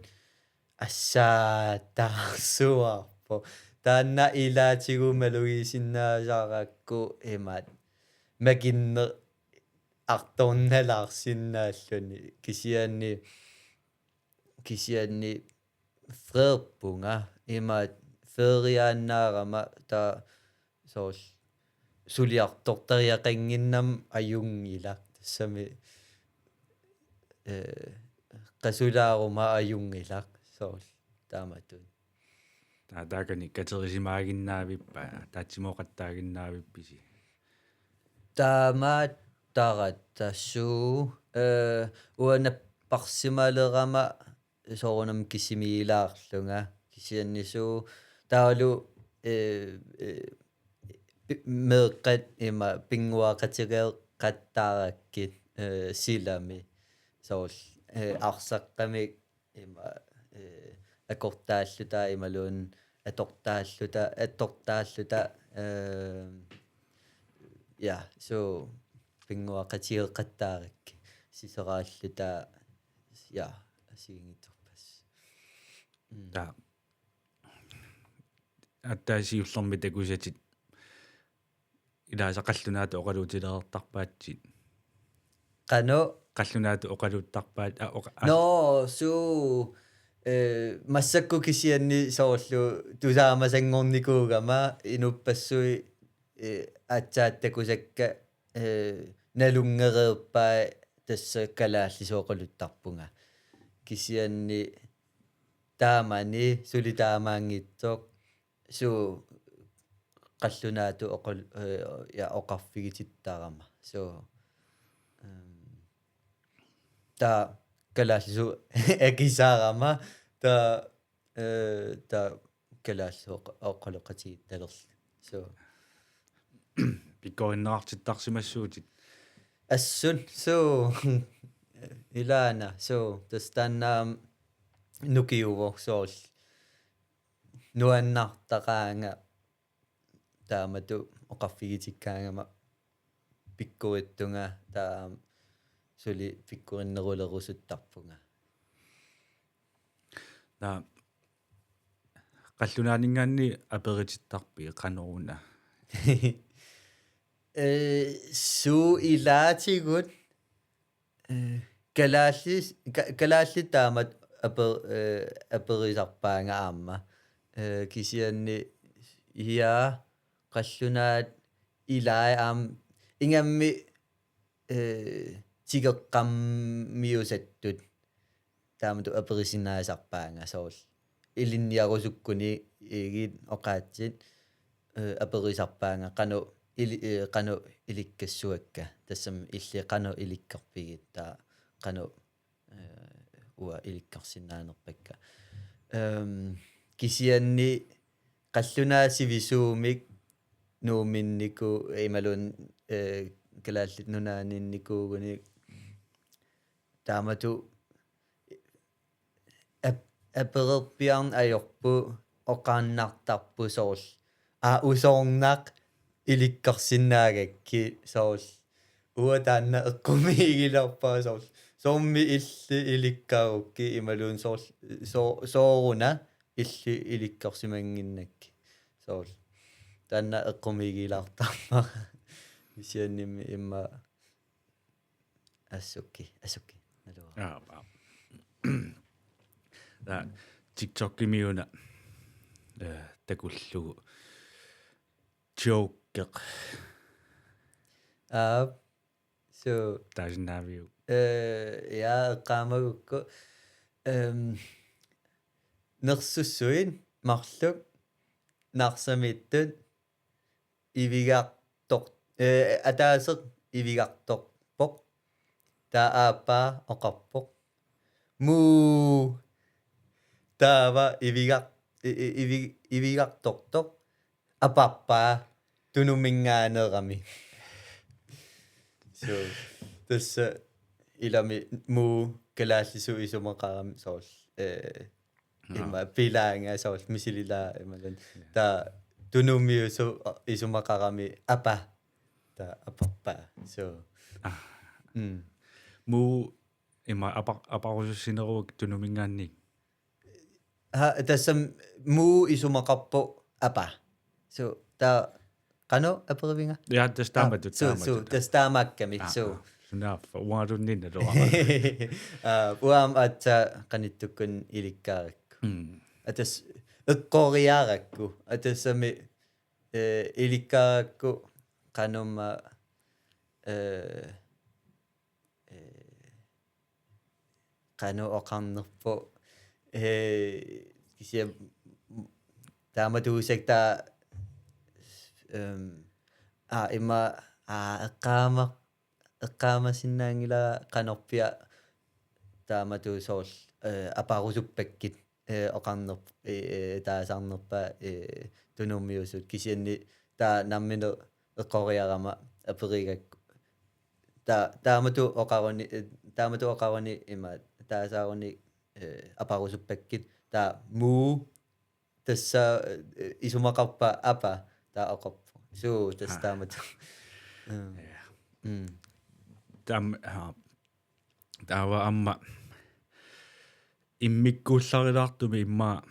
assaataarsuarpoq. Taanna ilaatigut malugisinnaasarakku imaat makinneq artornalaarsinnaalluni, kisianni, kisianni freerpunga, imaat feriaannaarama taava soorlu suliartortariaqannginnama ajunngilaq, tassami, eh, qasulaaruma ajunngilaq soorlu taamatut. Taa-, taakani katerisimaaginnaavippa, ataatsimooqattaaginnaavippisi? Taamaattaratta suu, eh, uanga napparsimalerama soorunami kisimiilaarlunga, kisianni suu taavalu, eh, eh, pi-, meeqqat ima pinnguaqatigeeqattaarakkit, eh, silami. Soorlu, eh, arsaqqamik ima, eh, akortaalluta imaluunniit atortaalluta, atortaalluta, eh, ja, suu pinnguaqatigeeqattaarakkit, sisoraalluta, ja, assigiinngitsorpassuit. Mm. Taa. Aatsaat siullermik takusatit ilaasa qallunaatut oqaluutilertarpaatsit. Qanoq? Qallunaatut oqaluuttarpaat, aa, oqa-, aa. Nå, suu, eh, massakkut kisianni soorlu tusaamasanngornikuugama inuppassuit, eh, aatsaat takusakka, eh, nalunngereerpai tassa kalaallisut oqaluttarpunga. Kisianni taamani suli taamaanngitsoq suu qallunaatut oqal-, eh, ja, oqarfigitittarama. Suu, ehm, taava kalaallisut akisaarama, taava, eh, taava kalaallisut oqa-, oqaloqatigittalerluta. Suu. Pikkorinneqartittarsimassuutit. Assut, suu. Ilaana, suu. Tassa taanna aamma nukiuvoq soorlu. Nuannertaqaanga taamatut oqarfigitikkaangama pikkorittunga, taava suli pikkorinnerulerusuttarpunga. Naa, qallunaaninngaanniit aperitittarpit qanoruna? Eh, suu ilaatigut, eh, kalaallis-, ka-, kalaallit taamatut ape-, eh, aperisarpaannga aamma. Eh, kisianni, ja, qallunaat ilaat aamma ingammik, eh, tikeqqammiusattut taamatut aperisinnaasarpaannga soorlu ilinniarusukkuni igit oqaatsit, eh, aperisarpaannga qanoq ili-, eh, qanoq ilikkassuakka, tassami illit qanoq ilikkarpigit, taava qanoq, eh, uanga ilikkarsinnaanerpakka. Ehm, kisianni qallunaat sivisuumik Nuumminniku-, imaluunniit, eh, Kalaallit Nunaanninnikuuguni taamatut ap-, apererpiarneq ajorput, oqarnartarput soorlu: Aa, usoornaq ilikkarsinnaagakkit, soorlu. Uanga taanna eqqumiigilaarpara soorlu: Soormi illit ilikkaagukkit imaluunniit soorlu, soo-, sooruna illit ilikkarsimannginnakkit, soorlu. Taanna eqqumiigilaartarpara. Kisiannimi immaqa assukki, assukki. Naluara. Aap, aap. Taava TikTokimiuna, eh, takullugu joke. Aap. So, taasinnaaviuk? Eh, ja, eqqaamagukku. Ehm, nersussuit marluk Narsamiittut ivigartor-, eh, ataaseq ivigartorpoq. Taava aappaa oqarpoq: Muu. Taava ivigar-, i-, i-, ivi-, ivigartortoq aparpaa tunuminngaanneerami. So, tassa ilami Muu kalaallisut isumaqarami soorlu, eh, Aa. Immaqa pilaanga soorlu misililaaq imaluunniit. Ja. Taava tunumiusoq isumaqarami apa. Taava aparpaa. So. Ah. Mm. Muu immaqa apa-, aparusussineruvoq tunuminngaanniit. Ha, tassami Muu isumaqarpoq apa. So, taava qanoq aperivinga? Ja, tassa taamatut, ah, so, taamatut. So, tassa taamaakkami, ah, so. Ah. Sunaaffa, uangaluunniit naluara. Ah, uanga aamma aatsaat qanittukkut ilikkaarakku. Mm. Atas eqqoriarakku. Atassami, eh, ilikkaarakku qanumma, eh, eh, qanoq oqarnerpoq, eh, kisianni taamatuusakka taava, ehm, aa, immaqa, aa, eqqaama-, eqqaamasinnaanngilara qanorpiaq taamatut soorlu, eh, aparusuppakkit, eh, oqarnerp-, eh, eh, taasarnerpaat, eh, tunumiusut, kisianni taava nammineq eqqoriarama aperigakku. Ta-, taamatut oqaruni, eh, taamatut oqaruni ima taasaaruni, eh, aparusuppakkit. Taava Muu, tassa, eh, isumaqarpa apa, taava oqarpoq. So, tassa, aa, taamatut. Mm. Ja. Mm. Taam-, aa, taava aamma immikkuullarilaartumik immaqa,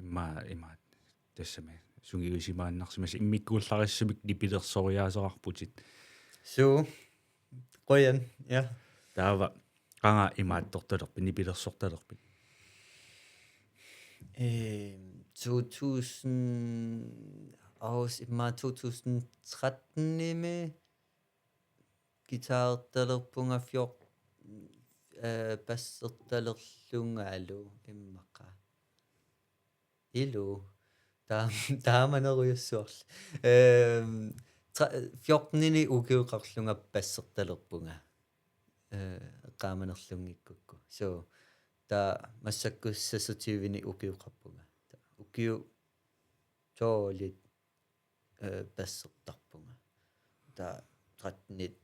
immaqa, immaqa tassami sungiusimaannarsimasoq immikkuullarissamik nipilersoriaaserarputit. Suu, qujan, ja. Taava qanga imaattortalerpit, nipilersortalerpit? Ehm, to tusind, aus-, immaqa to tusind trettenimi guitarertalerpunga fjort-, eh, bassertalerlungalu immaqa. Ilu. Taam-, taamanerujussuarlu. Ehm, tre-, fjortenini ukioqarlunga bassertalerpunga. Eh, eqqaamanerlunngikkukku. So, taava massakkut seksogtyveni ukioqarpunga. Taava ukiut tolvit, eh, bassertarpunga. Taava trettenit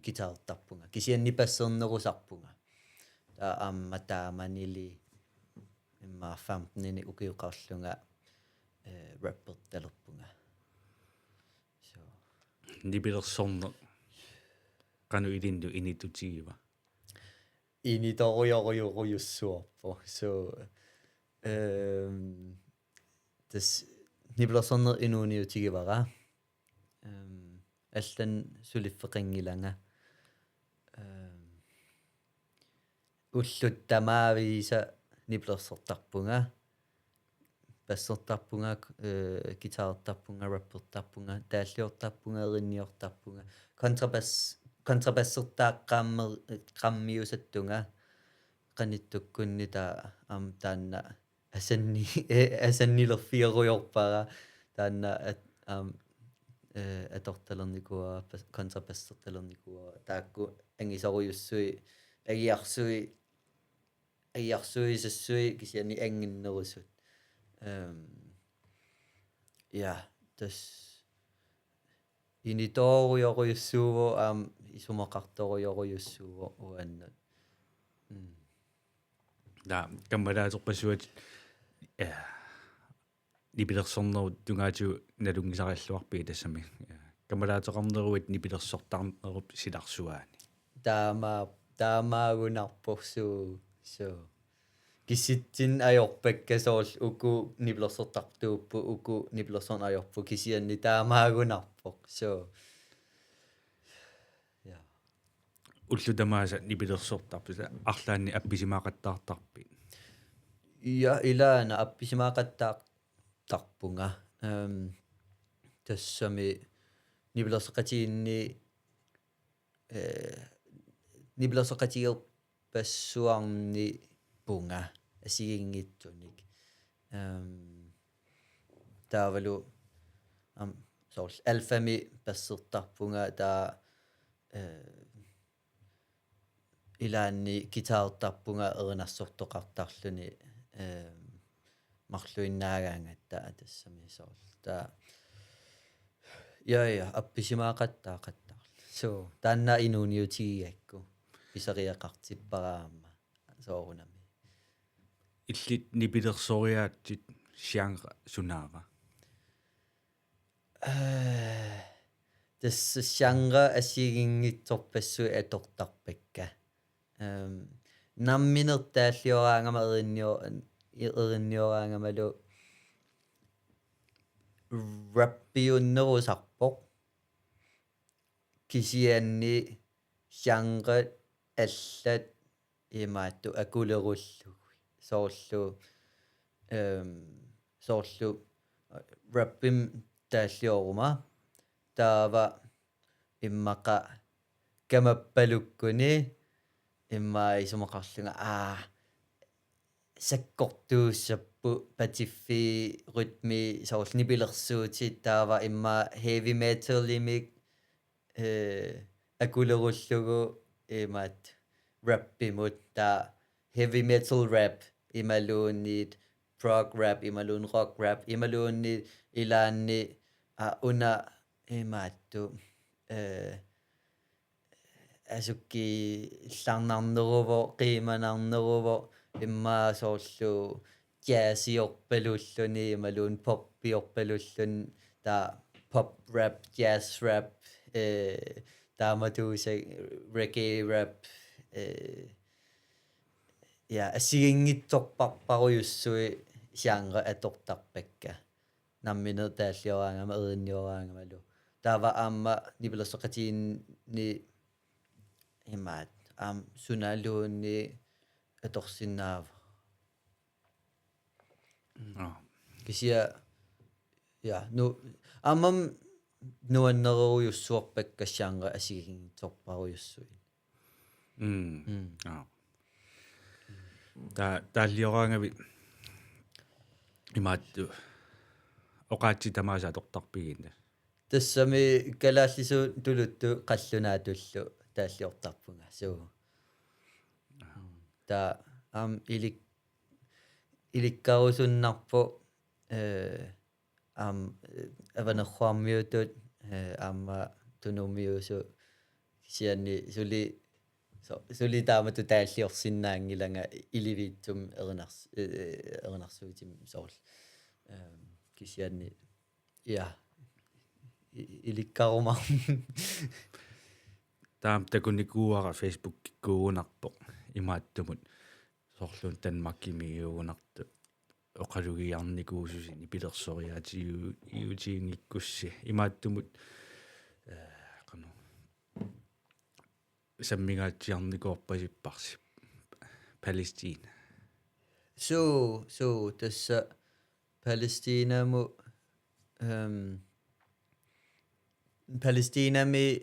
guitarertarpunga. Kisianni bassernerusarpunga. Taava aamma taamanili immaqa femtenini ukioqarlunga, eh, rappertalerpunga. So. Nipilersorneq qanoq ilinnut initutigiva? Initorujorujorujussuarpoq. So, ehm, tassa nipilersorneq inuuniutigivara. Ehm, allanut suliffeqanngilanga. Ehm, ullut tamaaviisa nipilersortarpunga. Bassertarpunga, eh, guitarertarpunga, rappertarpunga, taalliortarpunga, erinniortarpunga. Kontrabas-, kontrabassertaaqqammer-, qammiusattunga. Qanittukkunni taava aamma taanna asanni-, eh, asannilerfigerujoorpara. Taanna at-, aamma, eh, atortalernikuuara, bas-, kontrabassertalernikuuara. Taakku angisorujussui, agiarsui, agiarsuisassui kisianni anginnerusut. Ehm, ja, tassa initoorujorujussuuvoq aamma isumaqartorujorujussuuvoq uannut. Mm. Taava kammalaaterpassuit, eh, nipilersornerup tungaatigut nalunngisarilluarpigit tassami. Eh, kammalaateqarneruit nipilersortarnerup silarsuaani. Taama-, taamaagunarpoq suu. Suu. Kisitsin ajorpakka soorlu uku nipilersortartuupput, uku nipilersorneq ajorput kisianni taamaagunarpoq. Suu. Ja. Ullut tamaasa nipilersortarpit, arlaannik appisimaaqattaartarpit? Ja, ilaana appisimaaqattaartarpunga. Ehm, tassami nipilersoqatigiinni, eh, nipilersoqatigeerpassuarnipunga assigiinngitsunik. Ehm, taavalu, aamma, soorlu Alfami bassertarpunga taava, eh, ilaanni guitarertarpunga erinarsortoqartarluni, ehm, marluinnaagaangatta tassami soorlu. Taava, ja, ja, appisimaaqattaaqattaarluni. Suu, taanna inuuniutigigakku pisariaqartippara aamma soorunami. Illit nipilersoriaatsit genre sunaava? Eh, tassa genre assigiinngitsorpassuit atortarpakka. Ehm, nammineq taallioraangama erinnio-, erinnioraangamalu rappiunnerusarpoq. Kisianni genre allat imaattoq akulerullugit. Soorlu, ehm, soorlu, eh, rappimik taallioruma. Taava immaqa kamappalukkuni immaqa isumaqarlunga, aa, sakkortuussapput patiffii rytmi soorlu nipilersuutit taava immaqa heavy metalimik, eh, akulerullugu imaattoq rappimut taava heavy metal rap imaluunniit prog rap imaluunniit rock rap imaluunniit ilaanni, aa, una imaattoq, eh, asukkiillarnarneruvoq, qiimanarneruvoq, immaqa soorlu jazziorpalulluni, imaluunniit poppiorpalulluni, taava pop rap, jazz rap, eh, taamatuusagut reggae rap, eh, ja, assigiinngitsorpassuarujussuit genre atortarpakka. Nammineq taallioraangama, erinnioraangamalu. Taava aamma nipilersoqatigiinni imaattoq, aamma sunaluunniit atorsinnaavara. Aa. Kisianni, ja, nu-, aammami nuannerujussuarpakka genre assigiinngitsorpassuarujussuit. Mm. Mm. Aa. Ta-, taallioraangavit imaattoq oqaatsit tamaasa atortarpigit? Tassami kalaallisut tuluttut qallunaatullu taalliortarpunga. Suu. Taava aamma ilik-, ilikkarusunnarpoq, eh, aamma, eh, Avanerruarmiutut, eh, aamma Tunumiusut kisianni suli, so-, suli taamatut taalliorsinnaanngilanga Ilivitsumik erinars-, eh, erinarsuutimik soorlu. Ehm, kisianni, ja, i-, ilikkarumaarpoq. Taama takunikuuara Facebookikkuugunarpoq imaattumut soorlu Danmarkimiigunartoq oqalugiarnikuususi nipilersoriaatigiu-, -giutinngikkussi imaattumut, eh, qanoq sammingaatsiarnikuuppasipparsi. Palæstina. Suu, suu, tassa Palæstinamut, øhm, Palæstinami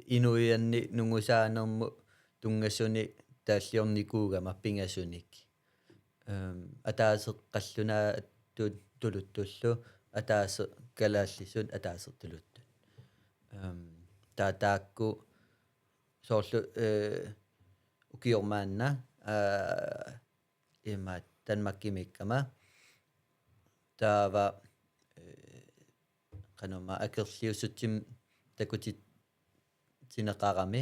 inuiannik nungusaanermut tunngasunik taalliornikuugama pingasunik. Øhm, ataaseq qallunaatut tuluttullu, ataaseq kalaallisut, ataaseq tuluttut. Øhm, taa taakku soorlu, øh, ukioq maanna, øh, imaat Danmarkimiikkama. Taava, øh, qanormaa akerliussutsimik takutitsineqarami.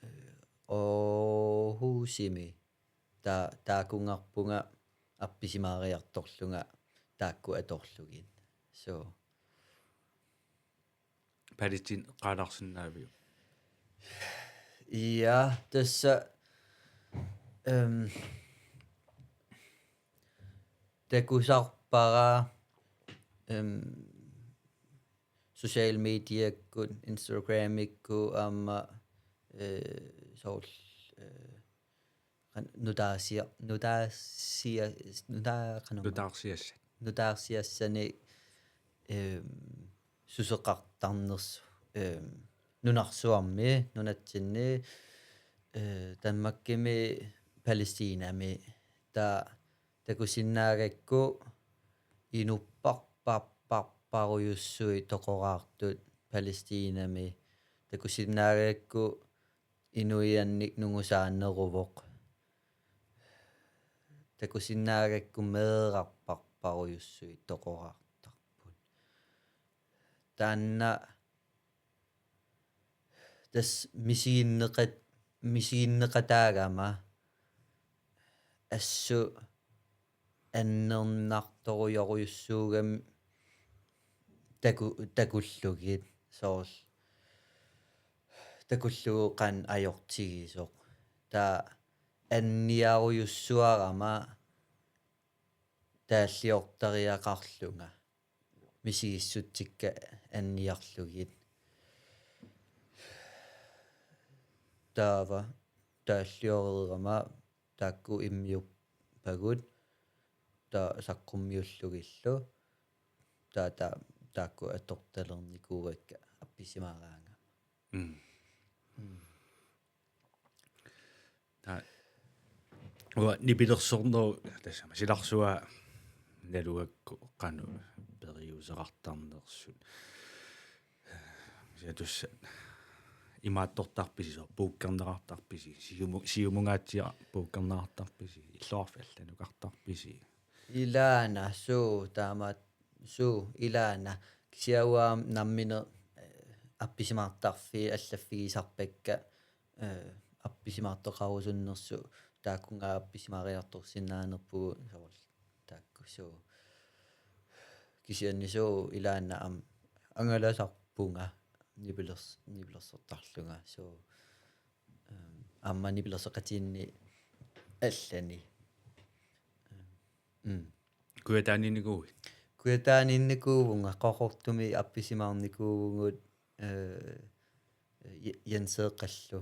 Øh, Aarhusimi. Taa-, taakunngarpunga appisimaariartorlunga taakku atorlugit. Så Palæstina qaalaarsinnaaviuk? Ja, tassa, øhm, takusarpara, øhm, social mediakkut, Instagramikkut aamma, øh, soorlu, øh, qan-, nutaarsia-, nutaarsia-, nuta-, qanormaa? Nutaarsiassat. Nutaarsiassani, øhm, susoqartarnersoq, øhm, nunarsuarmi, nunatsinni, øh, Danmarkimi, Palæstinami, taa takusinnaagakku inupparparparparujussuit toqoraartut Palæstinami, takusinnaagakku inuiannik nungusaaneruvoq. Takusinnaagakku meerarparparujussuit toqoraartarput. Taanna tassa misiginneqat-, misiginneqataagama assut annernartorujorujussuugami taku-, takullugit soorlu takullugu qanoq ajortigisoq. Taa anniarujussuarama taalliortariaqarlunga. Misigissutsikka anniarlugit. Taava taallioreerama taakku immiuppagut, taa saqqummiullugillu, taa, taa, taakku atortalernikuuakka appisimaaraangama. Mm. Mm. Taa, uanga nipilersornerup tassami silarsuaa nalugakku qanoq periuseqartarnersut. Siatussa imaattortarpisi, soorlu puukkerneqartarpisi, siumu-, siumungaatsiaq puukkerneqartarpisi, illoqarfik allanukartarpisi? Ilaana, suu, taamaat, suu, ilaana. Kisianni uanga nammineq, øh, appisimaartarfii allaffigisarpakka, øh, appisimaartoqarusunnersut, taakkununnga appisimaariartorsinnaanerpugut soorlu taakku, suu. Kisianni suu ilaana aamma angalasarpunga nipilers-, nipilersortarlunga, suu. Øhm, aamma nipilersoqatigiinneq allani. Øhm, mm. Kujataaniinnikuuit? Kujataaniinnikuuvunga, Qaqortumi appisimaarnikuuvugut, øh, Je-, Jenseeqqallu.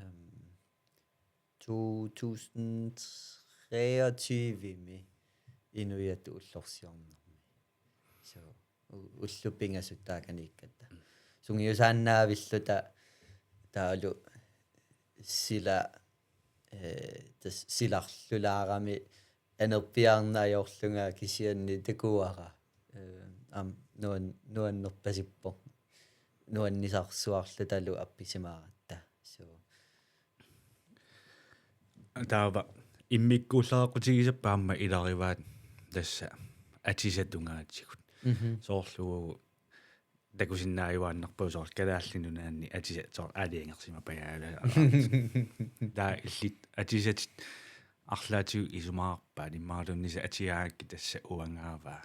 Øhm, to tusind treogtyve-mi inuiattut ullorsiornermi. Så u-, ullut pingasut taakaniikkatta. Sungiusaannaavilluta taavalu sila, øh, tassa silarlulaarami anerpiarneq ajorlunga kisianni takuara. Øh, aamma nuan-, nuannerpasippoq. Nuannisarsuarlutalu appisimaaratta. Så. Taava immikkuullareqqutigisappat aamma ilarivaat tassa atisat tungaatigut. Mhm. Soorlu takusinnaajuaannarpagut soorlu Kalaallit Nunaanni atisat soorlu aalajangersimapajaalaat. Taa illit atisat arlaatigut isumaqarpaat imaluunniit atigaangakkit tassa uangaavaa?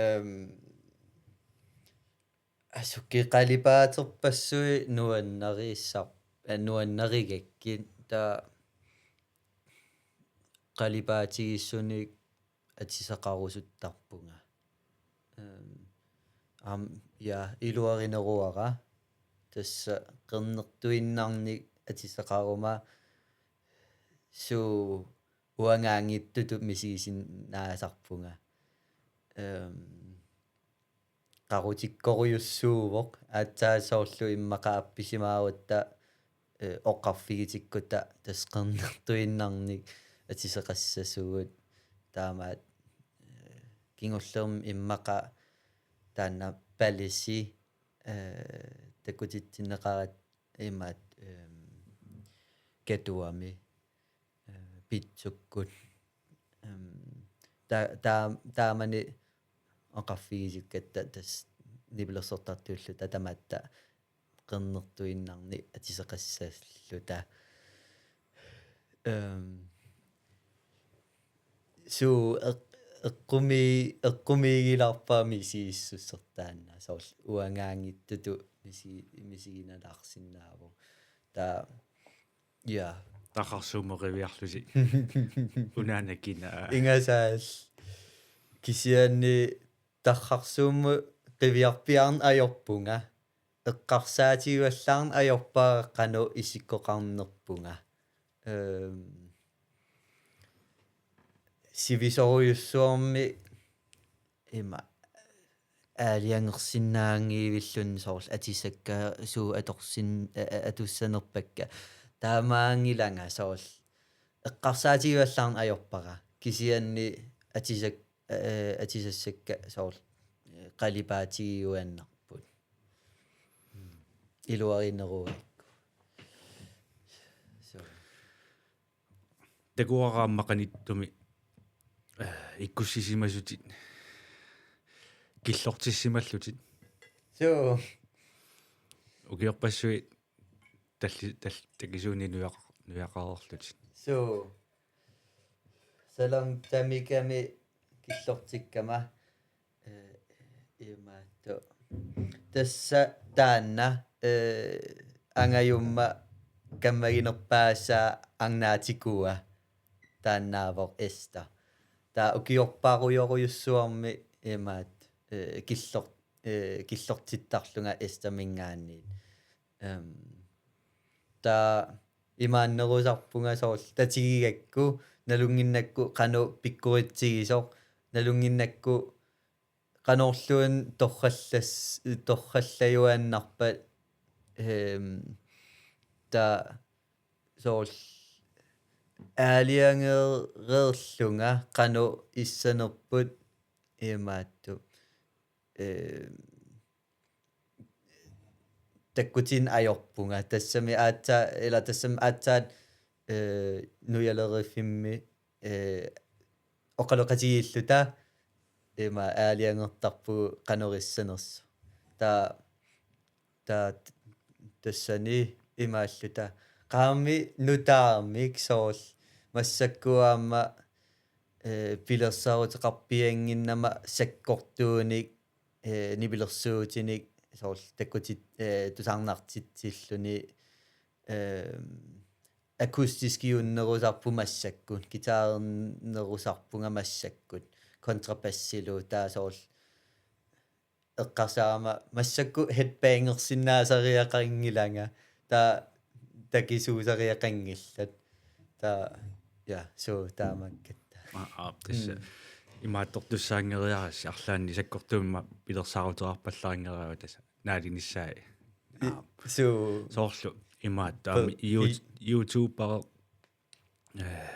Øhm, Asuki qalipaaterpassuit nuannarissar-, øh, nuannarigakkit, taa qalipaatigissunik atisaqarusuttarpunga. Øhm, aamma, ja, iluarineruara tassa qernertuinnarnik atisaqaruma suut uangaanngitsutut misigisinnaasarpunga. Ehm, qaqutikkorujussuuvoq, aatsaat soorlu immaqa appisimaarutta, eh, oqarfigitikkutta tassa qernertuinnarnik atiseqassasugut, taamaat, eh, kingullermik immaqa taanna palisi, eh, takutitsinneqarat imaat, ehm, Katuami, eh, Pitsukkut, ehm, ta-, ta-, taamani oqarfigisikkatta tassa nipilersortartuulluta tamatta qernertuinnarnik atiseqassalluta. Ehm, suut eq-, eqqumi-, eqqumiigilaarpara misigissuseq taanna, soorlu uangaanngitsutut misi-, misiginalaarsinnaavoq. Taava, ja. Tarrarsuummut qiviarlusi. Unaana kina. Ingasaal. Kisianni tarrarsuummut qiviarpiarneq ajorpunga. Eqqarsaatigivallaarneq ajorpara qanoq isikkoqarnerpunga. Ehm, sivisorujussuarmik ima aalajangersinnaanngivilluni soorlu atisakka suut atorsin-, a-, a-, atussanerpakka. Taamaanngilanga soorlu eqqarsaatigivallaarneq ajorpara. Kisianni atisak-, eh, atisassakka soorlu, eh, qalipaatigiuaannarput. Iluarinerugaakku. So. Takuara aamma qanittumi, eh, ikkussisimasutit killortissimallutit. So. Ukiorpassuit talli-, tal-, takisuunik nujaqa-, nujaqareerlutit. So. Salon Tamikami killortikkama, eh, imaattoq. Tassa taanna, eh, angajumma kammaginerpaasaa arnaatikua taannaavoq Ester. Taava ukiorparujorujussuarmik imaat, eh, killor-, eh, killortittarlunga Esterminngaanniit. Ehm, taava imaannerusarpunga soorlu tatigigakku, nalunnginnakku qanoq pikkoritsigisoq, nalunnginnakku qanorluunniit torrallas-, torrallajuaannarpat, ehm, taava soorlu aalajangereerlunga qanoq issanerput imaattoq, ehm, takkutiinnaq ajorpunga. Tassami aatsa-, ila tassami aatsaat, eh, nujaleriffimmi, eh, oqaloqatigiilluta ima aalajangertarpugut qanoq issanersoq. Taava, taava tassani imaalluta. Qaami nutaamik soorlu massakkut aamma, eh, pilersaaruteqarpiannginnama sakkortuunik, eh, nipilersuutinik soorlu takkutit-, eh, tusarnaartitsilluni, eh, akustiskiunnerusarput massakkut, guitarernerusarpunga massakkut, kontrabassilu taava soorlu eqqarsaama massakkut headbangersinnaasariaqanngilanga, taava takisuusariaqanngillat. Taava, ja, so taamaakkatta. Aa, aa, tassa. Mm. Imaattortussaanngeriarassi arlaanni sakkortuumik pilersaaruteqarpallaanngeriarlugu tassa. Naalinissaat. I-, aap. Suu. Soorlu imaattoq aamma pe-, You-, i- YouTuberi, eh,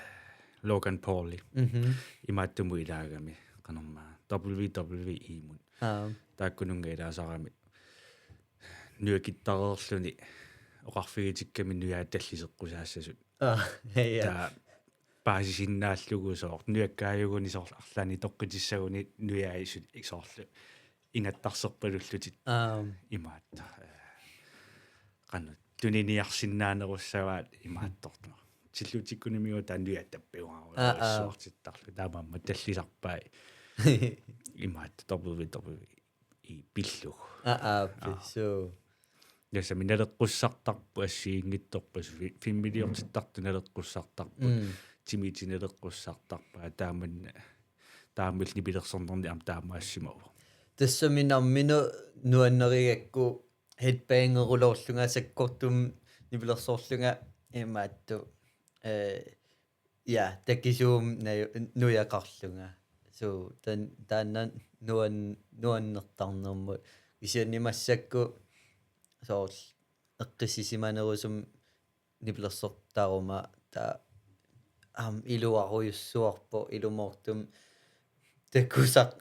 Logan Pauli. Mhm. Imaattumut ilaagami qanormaa W W E-mut. Aap. Taakkununnga ilaasarami nujakittareerluni oqarfigitikkami nujaat talliseqqusaassasut. Aa, ja. Taava paasisinnaallugu soorlu nujakkaajuguni soorlu arlaannik toqqitissaguni nujaat suli soorlu ingattarserpalullutik. Aam. Imaattoq, eh, qanoq tuniniarsinnaanerussavaat imaattortoq. Tillutikkunimigut taava nujaat tappiugarujoorujussuartittarlugit. Aa, aa. Taamaammat tallisarpai. Imaattoq W W E pillugu. Aa, aa, aa. Pissuu. Tassami naleqqussartarput assigiinngitsorpassuit fi-, filmiliortittartut naleqqussartarput. Mm. Timitit naleqqussartarpaat taamanna, taamaalilluni nipilersornerni aamma taamaassimavoq. Tassami nammineq nuannerigakku headbangeruloorlunga sakkortuumik nipilersorlunga imaattoq, eh, ja, takisuumik naju-, nujaqarlunga. So, tan-, taanna nuan-, nuannertarnermut. Kisianni massakkut soorlu eqqissisimanerusumik nipilersortaruma taava aamma iluarujussuarpoq ilumoortumik takusaq-,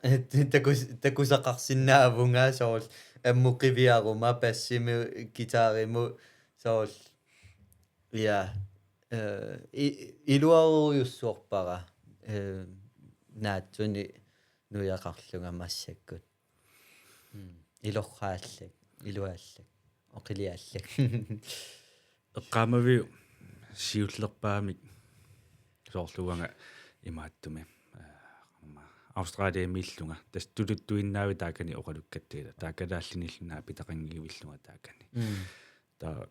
takus-, takusaqarsinnaavunga soorlu ammut qiviaruma bassimut guitarimut soorlu ja, eh, i-, iluarujussuarpara, eh, naatsuni nujaqarlunga massakkut. Mm. Ilorraallak, iluaallak, oqiliaallak. Eqqaamaviuk siullerpaamik soorlu uanga imaattumi, eh, Australiamiillunga tassa tuluttuinnaavik taakani oqalukkatta ilaa, taava kalaallinillu naapitaqanngivillunga taakani. Mm. Taava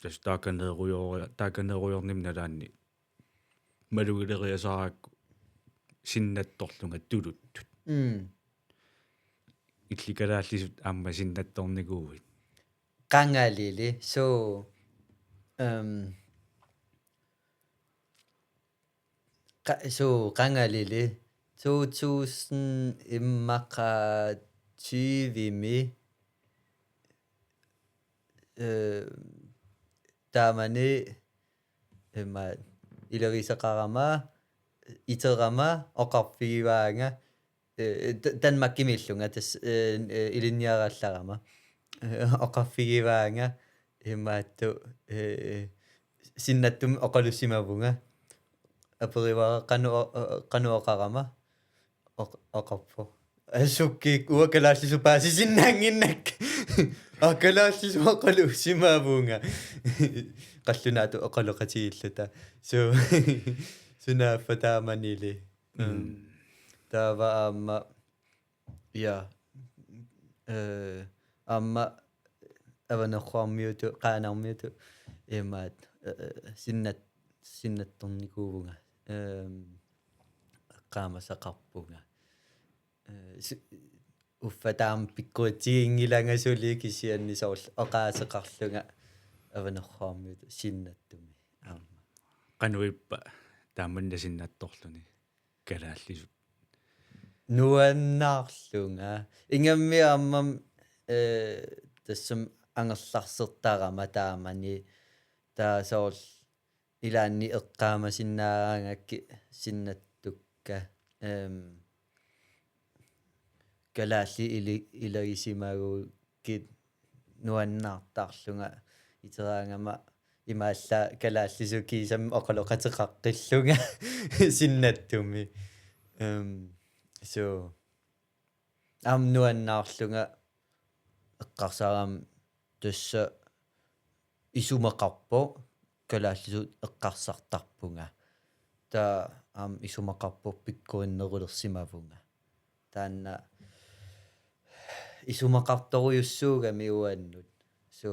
tassa taakaneerujoria-, taakaneerujornimi nalaanni malugileriasaarakku sinnattorlunga tuluttut. Mm. Illit kalaallisut aamma sinnattornikuuit? Qangalili, so, øhm, qa-, so, qangalili, to tusind immaqa tyvemi, øh, taamani, imma, ilagisaqarama, iterama, oqarfigivaanga, eh, Da-, Danmarkimiillunga tassa, eh, eh, ilinniarallarama. Eh, oqarfigivaanga imaattoq, eh, sinnattumik oqalussimavunga. Aperivara qanoq o-, o-, qanoq oqarama. Oq-, oqarpoq: Asuki, uanga kalaallisut paasisinnaannginnakka. Aa, kalaallisut oqalussimavunga. Qallunaatut oqaloqatigiilluta. So, sunaaffa taamanili. Mm. Taava aamma, ja, eh, aamma Avanerhuarmiutut, Qaanarmiutut, imaat, eh, sinnat-, sinnattornikuuvunga. Ehm, eqqaamasaqarpunga. Eh, si-, uffa taama pikkoritsiginngilanga suli kisianni soorlu oqaaseqarlunga Avanerhuarmiutut sinnattumi aamma. Qanoq ippa taamanna sinnattorluni kalaallisut? Nuannaarlunga. Ingammik aamma, eh, tassami angerlarsertarama taamani. Taava soorlu ilaanni eqqaamasinnaaraangakkit sinnattukka. Ehm, kalaallit ili-, ilagisimagukkit nuannaartarlunga iteraangama imaallaat kalaallisut kiisami oqaloqateqaqqillunga sinnattumi. Ehm, so, aamma nuannaarlunga eqqarsarama tassa isumaqarpoq kalaallisut eqqarsartarpunga. Taava aamma isumaqarpoq pikkorinnerulersimavunga. Taanna isumaqartorujussuugami uannut. So,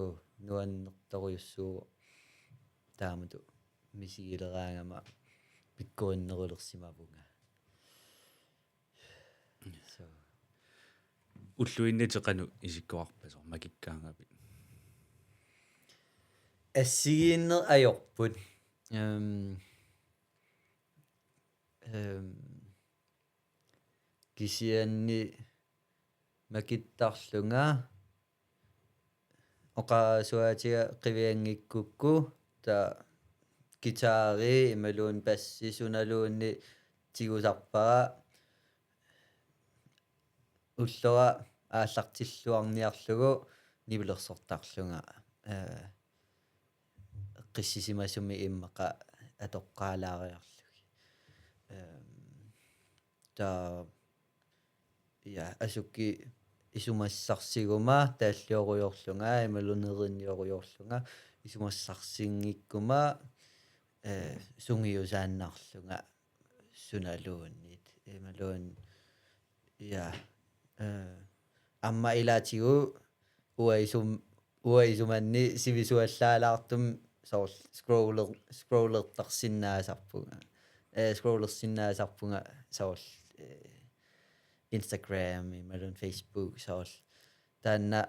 nuannertorujussuuvoq taamatut misigileraangama pikkorinnerulersimavunga. So. Ulluinnarni qanoq isikkoqarpa soorlu makikkaangavit? Assigiinneq ajorput. Ehm, ehm, kisianni makittarlunga oqarasuaatiga qivianngikkukku taava guitari imaluunniit bassi sunaluunniit tigusarpara. Ullora aallartilluarniarlugu nipilersortarlunga, eh, eqqissisimasumik immaqa atoqqaalaariarlugit. Ehm, taava, ja, asuki isumassarsiguma taalliorujorlunga imaluunniit neriorujorlunga isumassarsinngikkuma, eh, sungiusaannarlunga sunaluunniit. Imaluunniit, ja, eh, aamma ilaatigut uanga isum-, uanga isumanni sivisuallaalaartumik soorlu scroller-, scrollertarsinnaasarpunga. Eh, scrollersinnaasarpunga soorlu, eh, Instagram, imaluunniit Facebook, soorlu. Taanna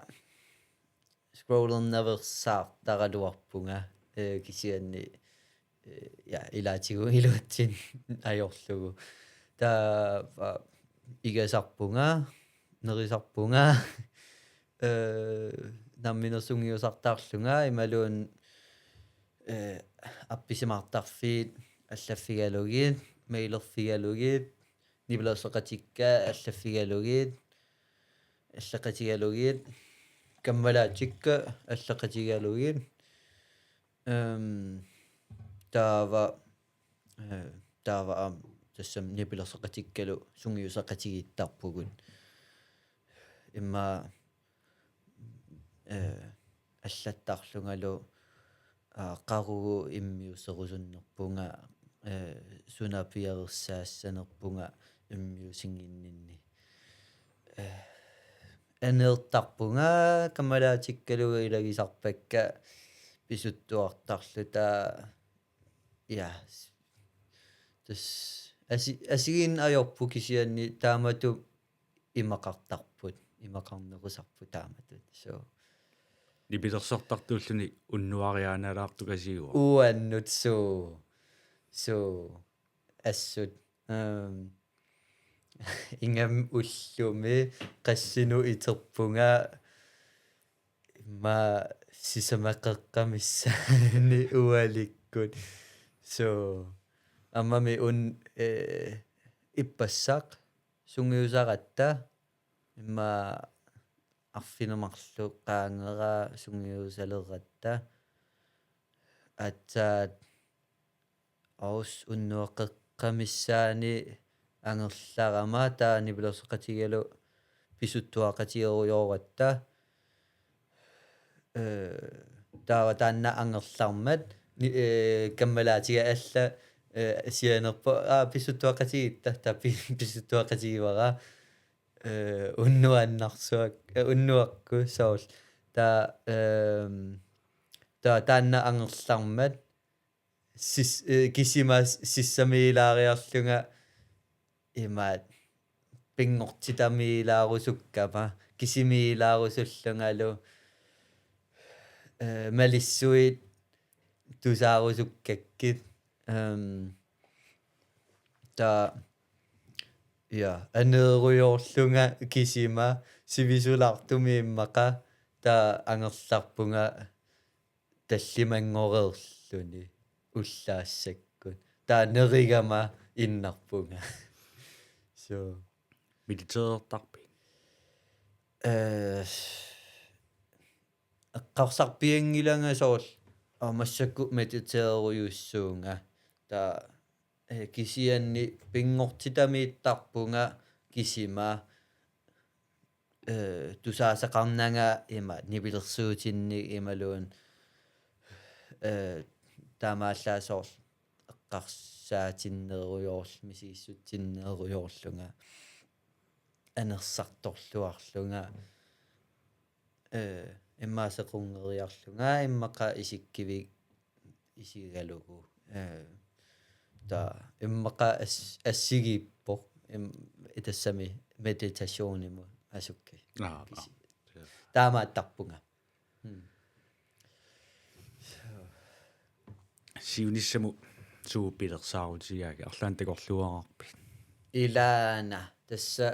scrollernaveersaartaraluarpunga, eh, kisianni, eh, ja, ilaatigut iluatsinneq ajorlugu. Taava igasarpunga, nerisarpunga, eh, nammineq sungiusartarlunga imaluunniit, eh, appisimaartarfiit allaffigalugit, mailerfigalugit, nipilersoqatikka allaffigalugit, alleqatigalugit, kammalaatikka alleqatigalugit. Ehm, taava, eh, taava aamma tassami nipilersoqatikkalu sungiusaqatigiittarpugut. Immaqa, eh, allattarlungalu, aa, qaqugu immiuserusunnerpunga, eh, suna piareersaassanerpunga immiussinnginninni. Eh, aneertarpunga, kammalaatikkalu ilagisarpakka pisuttuartarluta. Ja. S-, tassa asi-, assigiinneq ajorput kisianni taamatut imaqartarput, imaqarnerusarput taamatut. So. Nipilersortartuulluni unnuariaannalaartukasiuvoq. Uannut suu. Suu. Assut. Ehm, ingammik ullumi qassinut iterpunga immaqa sisamaqeqqamissaani ualikkut. So, aammami un-, eh, ippassaq sungiusaratta, immaqa arfineq-marluk qaangeraa sungiusaleratta, aatsaat aas unnuaqeqqamissaani angerlarama taava nipilersoqatigalu pisuttuaqatigerujooratta. Eh, taava taanna angerlarmat ni-, eh, kammalaatiga alla, eh, sianerpoq, aa, pisuttuaqatigiitta, taava pi-, pisuttuaqatigivara, eh, unnuannarsuak-, eh, unnuakkut soorlu. Taava, ehm, taava taanna angerlarmat sis-, eh, kisima s-, sissamiilaariarlunga imaat pinngortitamiilaarusukkama, kisimiilaarusullungalu, eh, malissuit tusaarusukkakkit, ehm, taava, ja, aneerujoorlunga kisima sivisulaartumik immaqa taava angerlarpunga tallimanngoreerluni ullaassakkut. Taava nerigama innarpunga. So. Mediteertarpit? Eh, eqqarsarpianngilanga soorlu, aa, massakkut mediteerujussuunga. Taava, eh, kisianni pinngortitamiittarpunga kisima, eh, tusaasaqarnanga ima nipilersuutinnik imaluunniit, eh, taamaallaat soorlu eqqarsaatinneerujoorl-, misigissutsinneerujoorlunga, anersartorluarlunga, eh, immaqa sequnngeriarlunga, immaqa isikkivik isigalugu. Eh, taava immaqa as-, assigiippoq, im-, tassami meditationimut asukki. Aa, aa. Kisi-, ja. Taamaattarpunga. Hmm. Siunissamut suut pilersaarutigaakka, arlaannik takorluugaarpit? Ilaana, tassa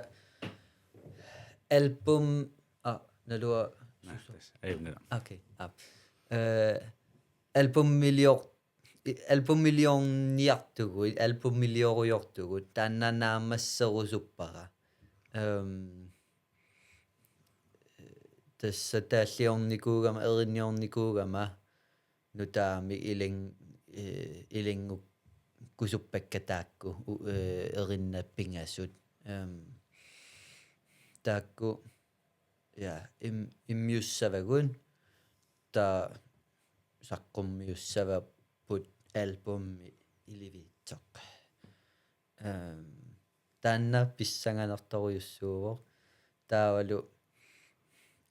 album, aa, naluara. Naa, tassa, ajunngilaq. Okay, aap. Eh, albumilior-, i-, albumiliorniartugut, albumiliorujoortugut, taanna naammasserusuppara. Ehm, tassa taalliornikuugama, erinniornikuugama, nutaamik ilan-, eh, ilanngukkusuppakka taakku, u-, eh, erinnat pingasut. Ehm, taakku, ja, im-, immiussavagut, taava saqqummiussavapput albumi Ilivitsoq. Ehm, taanna pissanganartorujussuuvoq. Taavalu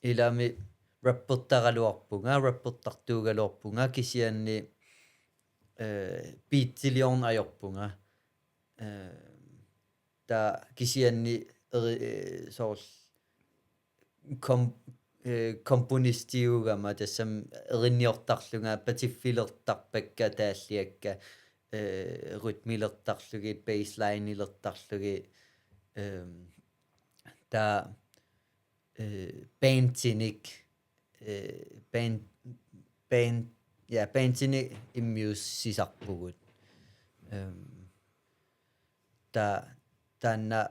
ilami rappertaraluarpunga, rappertartuugaluarpunga kisianni, eh, beatsiliorneq ajorpunga. Ehm, taava kisianni eri-, eh, soorlu kom-, eh, komponistiugama tassami erinniortarlunga patiffilertarpakka taalliakka, eh, rytmilertarlugit, basslineilertarlugit, ehm, taava, eh, bandinik, eh, band-, band-, ja, bandinik immiussisarpugut. Ehm, ta-, taanna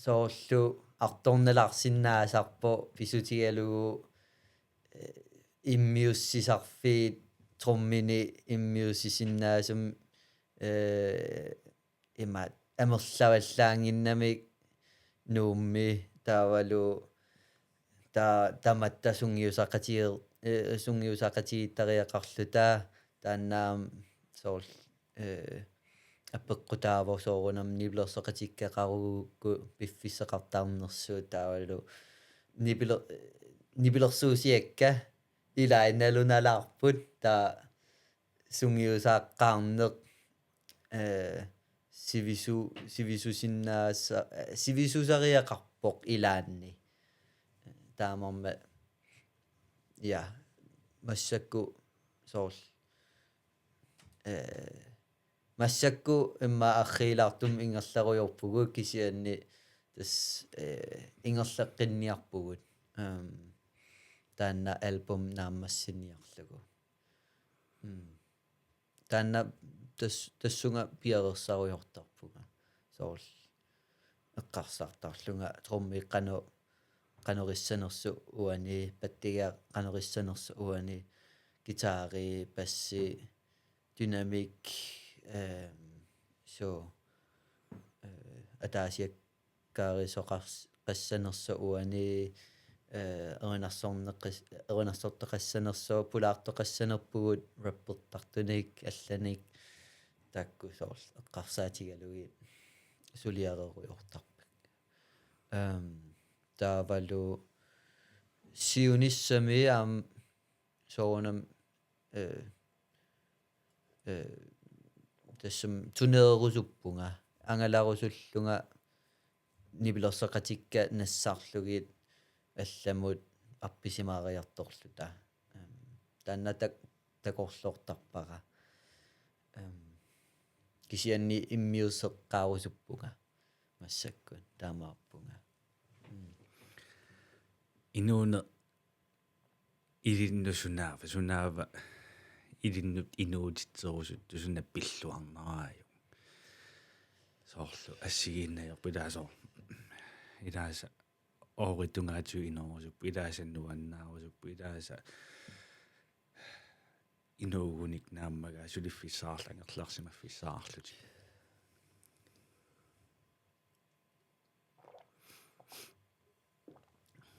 soorlu artornalaarsinnaasarpoq pisutigalugu, eh, immiussisarfiit tromminik immiussisinnaasumik, eh, imaattoq amerlavallaannginnamik Nuummi taavalu ta-, tamatta sungiusaqatigeer-, eh, sungiusaqatigiittariaqarluta taanna aamma soorlu, eh, apeqqutaavoq soorunami nipilersoqatigeqarugukku piffissaqartarnersut taavalu nipiler-, nipilersuusiakka ilaat nalunalaarput taava sungiusaaqqaarneq, eh, sivisu-, sivisusinnaasa-, eh, sivisusariaqarpoq ilaanni. Taamaammat, ja, massakkut soorlu, eh, massakkut immaqa arriilaartumik ingerlarujoorpugut kisianni tassa, eh, ingerlaqqinniarpugut. Ehm, taanna album naammassiniarlugu. Mm. Taanna tas-, tassunga piareersarujoortarpunga. Soorlu eqqarsartarlunga trommi qano-, qanoq issanersoq uani, pattiga qanoq issanersoq uani, guitari, bassi, dynamik, ehm, so, eh, ataasiak-, kaarisoqars-, qassanersoq uani, eh, erinarsorneqas-, erinarsortoqassanersoq, pulaartoqassanerpugut, rappertartunik, allanik, taakku soorlu eqqarsaatigalugit suliarerujoortarput. Ehm, taavalu siunissami aamma soorunami, eh, eh, tassami turneerusuppunga, angalarusullunga nipilersoqatikka nassarlugit allamut appisimaariartorluta. Ehm, taanna tak-, takorloortarpara. Ehm, kisianni immiusseqqaarusuppunga massakkut taamaappunga. Mm. Inuuneq ilinnut sunaava, sunaava ilinnut inuutitserusuttoq, suna pilluarneraajuk? Soorlu assigiinnajorput, ilaasa soorlu, ilaasa ooritungaatigut inoorusuppoq, ilaasa nuannaarusupput, ilaasa inuugunik naammagaa suliffissaarlutik angerlarsimaffissaarlutik.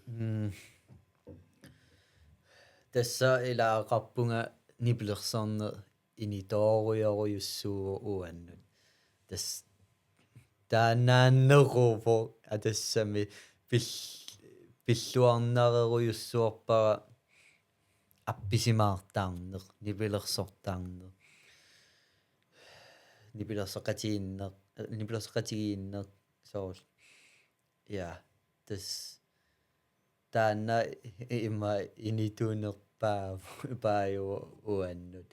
Mm. Tassa ilaqarpunga nipilersorneq initoorujorujussuuvoq uannut. Tassa taannaanneruvoq, aa, tassami pil-, pilluarnererujussuarpara appisimaartarneq, nipilersortarneq, nipilersoqatigiinneq, nipilersoqatigiinneq soorlu. Ja, tassa taanna ima inituunerpaa-, paajuvoq uannut.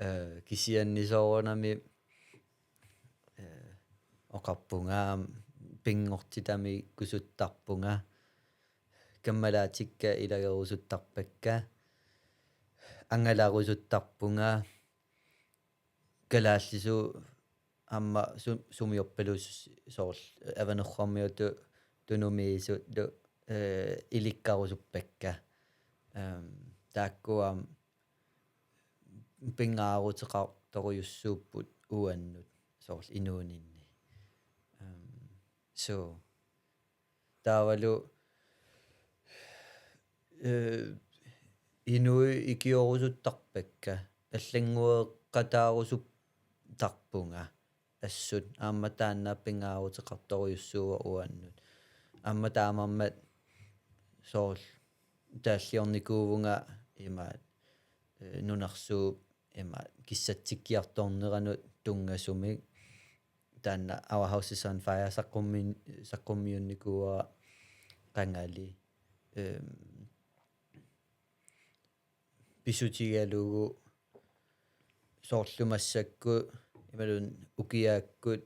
Eh, kisianni soorunami, eh, oqarpunga aamma pinngortitamiikkusuttarpunga, kammalaatikka ilagerusuttarpakka, angalarusuttarpunga, kalaallisut aamma su-, sumiorpaluusut soorlu Avanerruarmiut, Tunumiisut, eh, ilikkarusuppakka. Ehm, taakku aamma pingaaruteqartorujussuupput uannut soorlu inuuninni. Ehm, so, taavalu, eh, inuit ikiorusuttarpakka, allanngueqataarusuttarpunga assut, aamma taanna pingaaruteqartorujussuuvoq uannut. Aamma taamaammat soorlu taalliornikuuvunga imaattoq, eh, nunarsuup imaattoq kissatsikkiartorneranut tunngasumik, taanna Our House is on Fire saqqummi-, saqqummiunnikuuara qangali. ehm, pisutigalugu soorlu massakkut imaluunniit ukiaakkut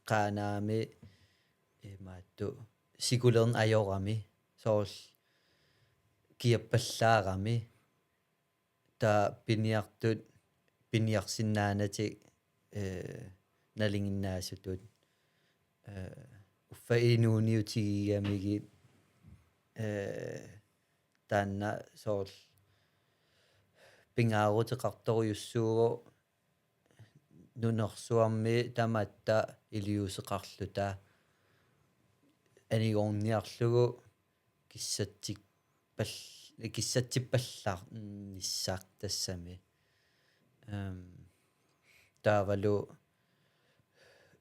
Qaanaami imaattoq sikulerneq ajorami soorlu kiappallaarami taava piniartut piniarsinnaanatik, eh, nalinginnaasutut, eh, uffa inuuniutigigamigit, eh, taanna soorlu pingaaruteqartorujussuuvoq nunarsuarmi tamatta iliuuseqarluta anigorniarlugu kissatsi- pal-, kissatsippallaarnissaq tassami. Ehm, taavalu,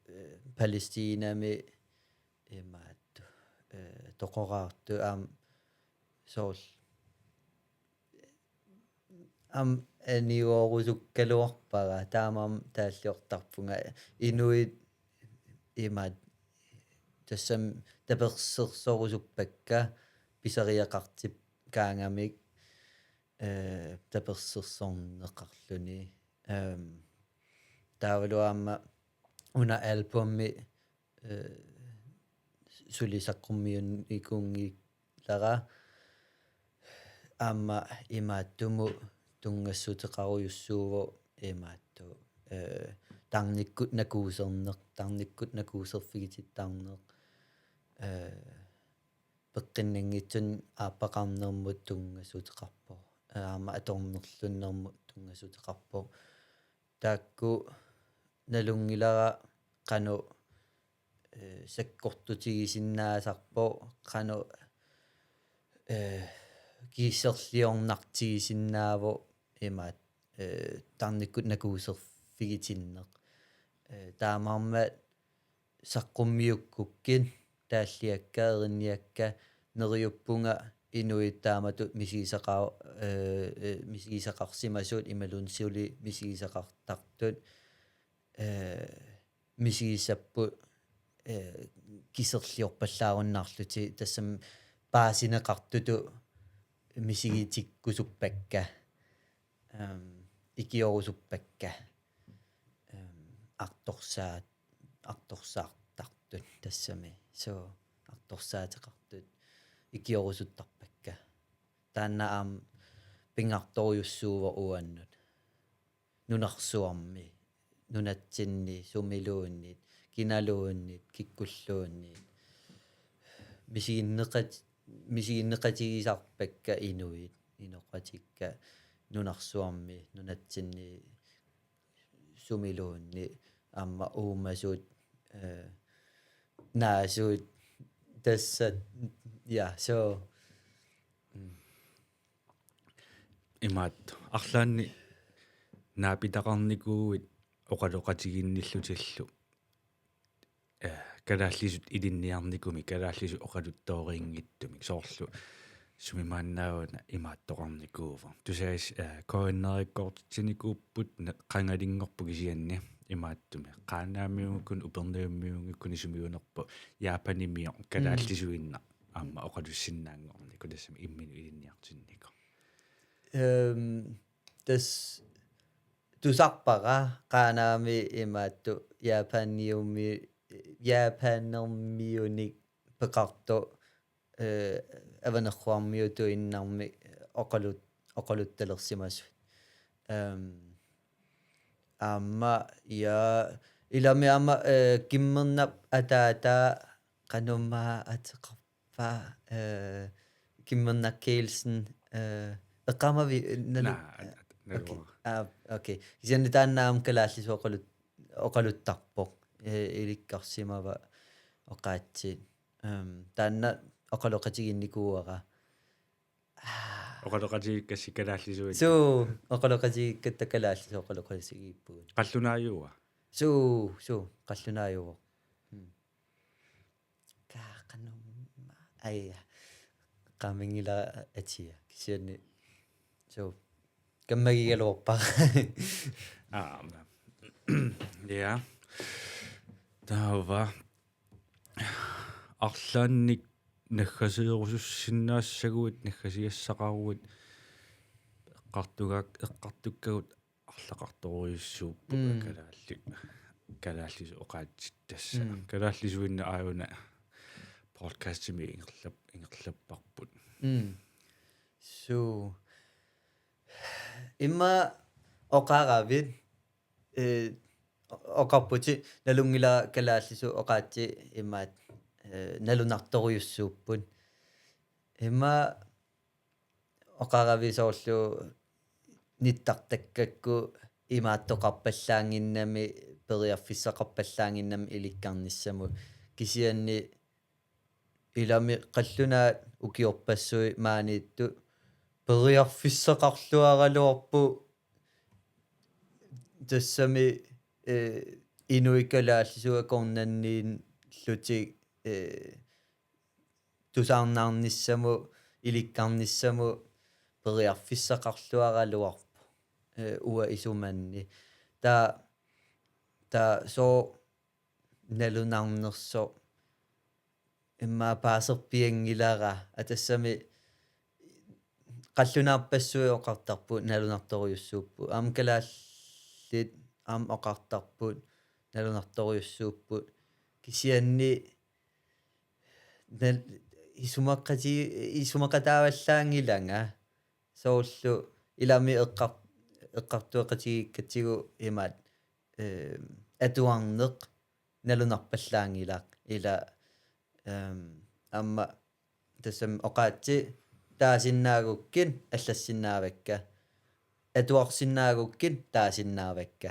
eh, Palæstinami imaattoq, eh, toqoraartut aamma soorlu aamma anigoorusukkaluarpara, taamaammat taalliortarpunga inuit imaattoq tassami tapersersorusuppakka pisariaqartikkaangamik, eh, tapersersorneqarluni. Ehm, taavalu aamma una albumi, eh, suli saqqummiunnikuunngillara aamma imaattumut tunngassuteqarujussuuvoq imaattoq, eh, tarnikkut nakuuserneq, tarnikkut nakuuserfigitittarneq, eh, peqqinnanngitsunik aappaqarnermut tunngassuteqarpoq. Aamma atornerlunnermut tunngassuteqarpoq. Taakku nalunngilara qanoq, eh, sakkortutigisinnaasarpoq, qanoq, eh, kiserliornartigisinnaavoq imaattoq, eh, tarnikkut nakuuserfigitinneq. Eh, taamaammat saqqummiukkukkit taalliakka, erinniakka, neriuppunga inuit taamatut misigisaqa-, eh, eh, misigisaqarsimasut imaluunniit suli misigisaqartartut, eh, misigisapput, eh, kiserliorpallaarunnaarlutik tassami paasineqartutut misigitikkusuppakka, ehm, ikiorusuppakka, ehm, artorsaat-, artorsaartartut tassami. So, artorsaateqartut ikiorusuttarpakka. Taanna aamma pingaartorujussuuvoq uannut. Nunarsuarmi, nunatsinni, sumiluunniit, kinaluunniit, kikkulluunniit. Misiginneqat-, misiginneqatigisarpakka inuit, inoqatikka nunarsuarmi, nunatsinni, sumiluunniit, aamma uumasut, eh, naasut, tassa, ja, so, mm. Imaattoq, arlaannik naapitaqarnikuuit oqaloqatiginnillutillu, eh, kalaallisut ilinniarnikumik, kalaallisut oqaluttooriinngitsumik, soorlu sumimaannaana imaattoqarnikuuvoq. Tusaas, eh, K N R-ikkoortitsinikuupput na-, qangalinngorpoq kisianni imaattumik. Qaanaamiunngikkuni, Upernaviumiunngikkuni sumiunnerpoq Japanimioq kalaallisuinnaq aamma oqalussinnaanngornikoq tassami imminut ilinniartinnikoq. Ehm, tassa tusarpara Qaanaami imaattoq Japaniumi-, Japanermiunik peqartoq, eh, Avanerruarmiutuinnarmik oqalut-, oqaluttalersimasut. Ehm, aamma, ja, ilami aamma, eh, Kimmernap ataataa qanormaa ateqarpa, eh, Kimmernaq Kielsen, eh, eqqaamavi-, nalu-, Naa, at-, at-, okay. Naluara. Aa, okay. Kisianni taanna aamma kalaallisut oqalut-, oqaluttarpoq. Eh, ilikkarsimava oqaatsit. Ehm, taanna oqaloqatiginnikuuara. Aa. Oqaloqatigiikkassi kalaallisuit? Suu, oqaloqatigiikkatta kalaallisut oqaloqatigiippugut. Qallunaajuva? Suu, suu, qallunaajuvoq. Hmm. Kaaqanumma. Aja. Qaminngila atia. Kisianni. Suu. Kammagigaluarpara. Aamma. Ja. Taava. Arlaannik naggasiirusussinnaassaguit, naggasiassaqaruit, eqqartugaak-, eqqartukkagut arlaqartorujussuupput. Mm. Kalaalli-, kalaallisut oqaatsit tassa. Mm. Kalaallisuinnaq aajuna podcastimi ingerlap-, ingerlapparput. Mm. Suu. Immaqa oqaravit, eh, oqarputit nalunngilara kalaallisut oqaatsit imaat, eh, nalunartorujussuupput. Immaqa oqaravit soorlu nittartakkakku imaattoqarpallaannginnami, periarfissaqarpallaannginnami ilikkarnissamut. Kisianni ilami qallunaat ukiorpassuit maaniittut periarfissaqarluaraluarput, tassami, eh, inuit kalaallisut akornanniillutik, eh, tusarnaarnissamut, ilikkarnissamut periarfissaqarluaraluarpoq, eh, uanga isumanni. Taava, taava sooq nalunarnersoq immaqa paaserpianngilara, aa, tassami qallunaarpassuit oqartarput nalunartorujussuupput. Aamma kalaallit aamma oqartarput nalunartorujussuupput. Kisianni nal-, isumaqati-, isumaqataavallaanngilanga soorlu ilami eqqar-, eqqartueqatigiikkatsigu imaat, eh, atuarneq nalunarpallaanngilaq ila, ehm, aamma tassami oqaatsit taasinnaagukkit allassinnaavakka. Atuarsinnaagukkit taasinnaavakka.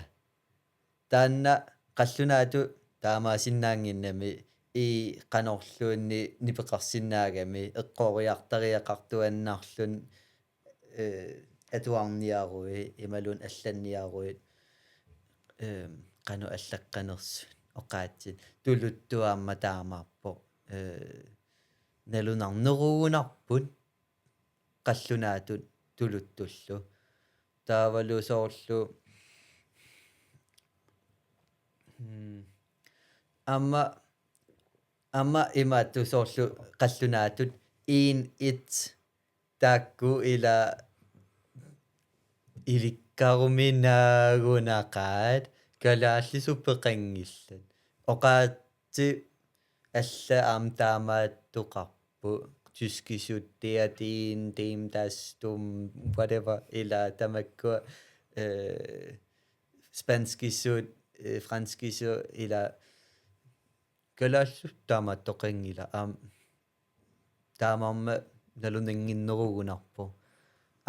Taanna qallunaatut taamaasinnaannginnami, ii qanorluunniit nipeqarsinnaagami, eqqoriartariaqartuaannarluni, eh, atuarniaruit imaluunniit allanniaruit, ehm, qanoq allaqqanersut oqaatsit. Tuluttut aamma taamaappoq, eh, nalunarnerugunarput qallunaatut tuluttullu. Taavalu soorlu, mm, aamma, aamma imaattoq soorlu qallunaatut en et taakku ila ilikkaruminaagunaqaat kalaallisut peqanngillat. Oqaatsit allat aamma taamaattoqarput. Tyskisut, der, den, dem, das, dum, whatever, ila tamakkua, eh, spanskisut, eh, franskisut, ila kalaallisut taamaattoqanngilaq, aamma taamaammat nalunannginnerugunarpoq.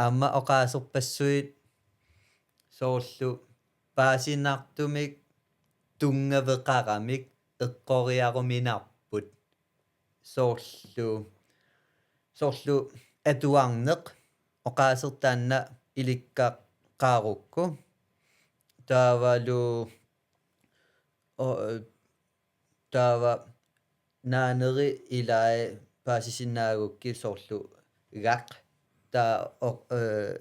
Aamma oqaaserpassuit soorlu paasinartumik tunngaveqaramik eqqoriaruminarput. Soorlu, soorlu atuarneq oqaaseq taanna ilikkaqarukku. Taavalu, o-, taava naaneri ilai paasisinnaagukkit soorlu gaq. Taava o-, eh,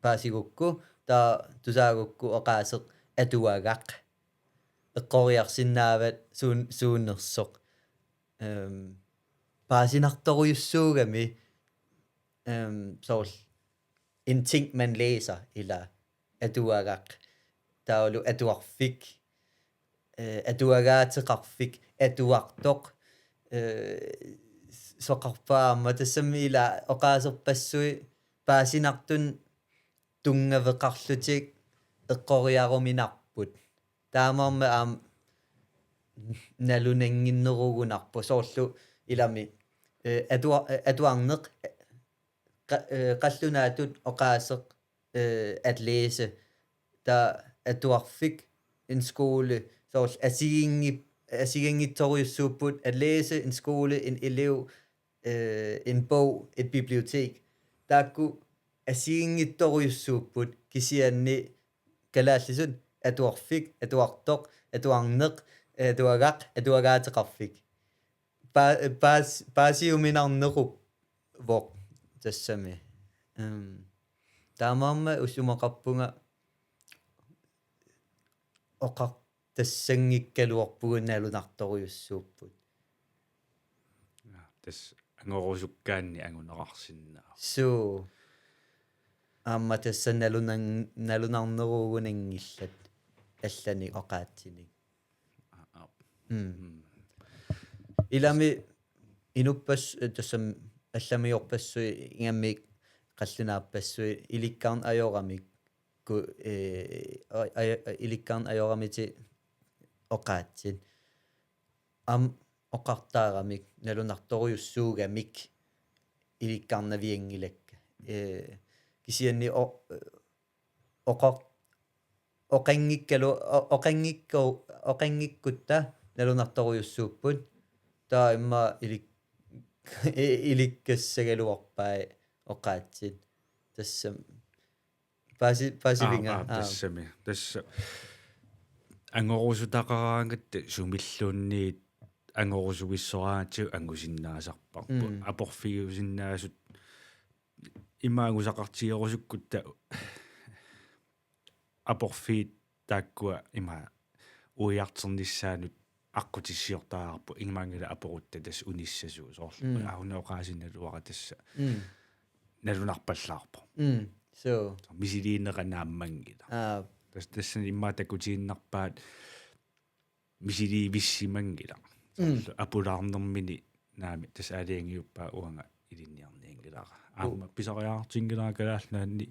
paasigukku, taava tusaagukku oqaaseq atuagaq. Eqqoriarsinnaavat suun-, suunersoq. Ehm, paasinartorujussuugami, ehm, soorlu en ting, man læser, ila atuagaq. Taavalu atuarfik, eh, atuagaateqarfik, atuartoq, eh, soqarpa aamma, tassami ila oqaaserpassuit paasinartumik tunngaveqarlutik eqqoriaruminarput. Taamaammat aamma nalunannginnerugunarpoq soorlu ilami, eh, atua-, eh, atuarneq, eh, qa-, eh, qallunaatut oqaaseq, eh, at læse, taava atuarfik en skole, soorlu assigiinngi-, assigiinngitsorujussuupput at læse, en skole, en elev, eh, en bog, et bibliotek. Taakku assigiinngitsorujussuupput, kisianni kalaallisut atuarfik, atuartoq, atuarneq, atuagaq, atuagaateqarfik. Pa-, paas-, paasiuminarneruvoq tassami. Ehm, taamaammat isumaqarpunga oqartassanngikkaluarpugut nalunartorujussuupput. Ja, tassa angorusukkaanni anguneqarsinnaavoq. Suu. Aamma tassa nalunan-, nalunarnerugunanngillat allanik oqaatsinik. Aa, aa. Mm. Mm. Ilami inuppas-, tassami allamiorpassuit ingammik qallunaarpassuit ilikkarneq ajoramik ku-, ee, a-, a-, ilikkarneq ajoramitik oqaatsit. Aamma oqartaaramik nalunartorujussuugamik ilikkarnavianngilakka. Ee, kisianni o-, oqar-, oqanngikkalu-, o-, oqanngikku-, oqanngikkutta nalunartorujussuupput. Taava immaqa ilik-, ilikkassagaluarpai oqaatsit. Tassami paasi-, paasivinga. Aa, aa, aa. Tassami. Tassa angorusutaqaraangatta sumilluunniit angorusuissoraangatsigu angusinnaasarparput. Mm. Aporfiusinnaasut ima angusaqartigerusukkutta aporfiit taakkua ima uiarternissaannut aqqutissiortariaqarput, imaanngilaq aporutta tassa unissasugut soorlu. Mm. Aa, una oqaasinnaaluara tassa. Mm. Nalunarpallaarpoq. Mm. Suu. Misiliineq naammanngilaq. Aa. Tassa, tassani immaqa takutiinnarpaat misiliivissimanngilaq. Mm. Soorlu apulaarnermini naamik tassa aalajangiuppaat uanga ilinniarnianngilara. Uu. Aamma pisariaqartinngilara Kalaallit Nunaanni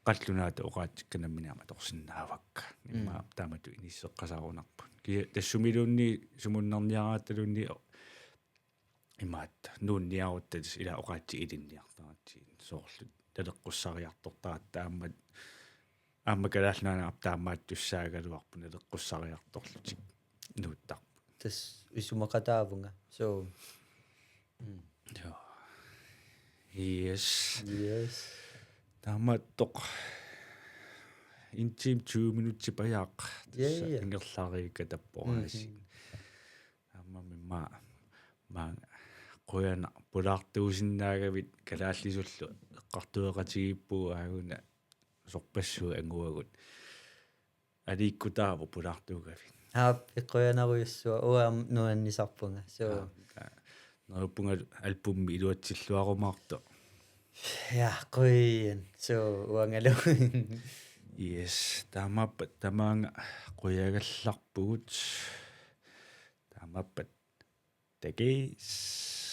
qallunaatut oqaatsikka nammineq aamma atorsinnaavakka. Mm. Immaqa taamatut inisseqqasaarunarput. Kia-, tassa sumiluunniit, sumunnarniaraangattaluunniit o-, imaattoq nuunniarutta tassa ila oqaatsit ilinniartaratsigit. Soorlu naleqqussariartortaratta aamma, aamma Kalaallit Nunaanni aamma taamaattussaagaluarpoq, naleqqussariartorlutik nuuttarput. Tassa isumaqataavunga. So. Mm. Joo. Yes. Yes. Taamaattoq en time tyve minutsit pajaaq. Ja, tassa ja. Ingerlariikka tapporaasi. Mhm. Aamma immaqa maanga qujanaq pulaartuusinnaagavit, kalaallisullu eqqartueqatigiippugut aaguna sorpassuit anguagut. Aliikkutaavoq pulaartuugavit. Aap, eqqujanarujussuaq, uanga nuannisarpunga. So. Aap, aa, neriuppunga albumi iluatsilluarumaartoq. Ja, qujan. So, uangalu. Yes, taamaappat tamaanga qujagallarpugut. Taamaappat takuss'.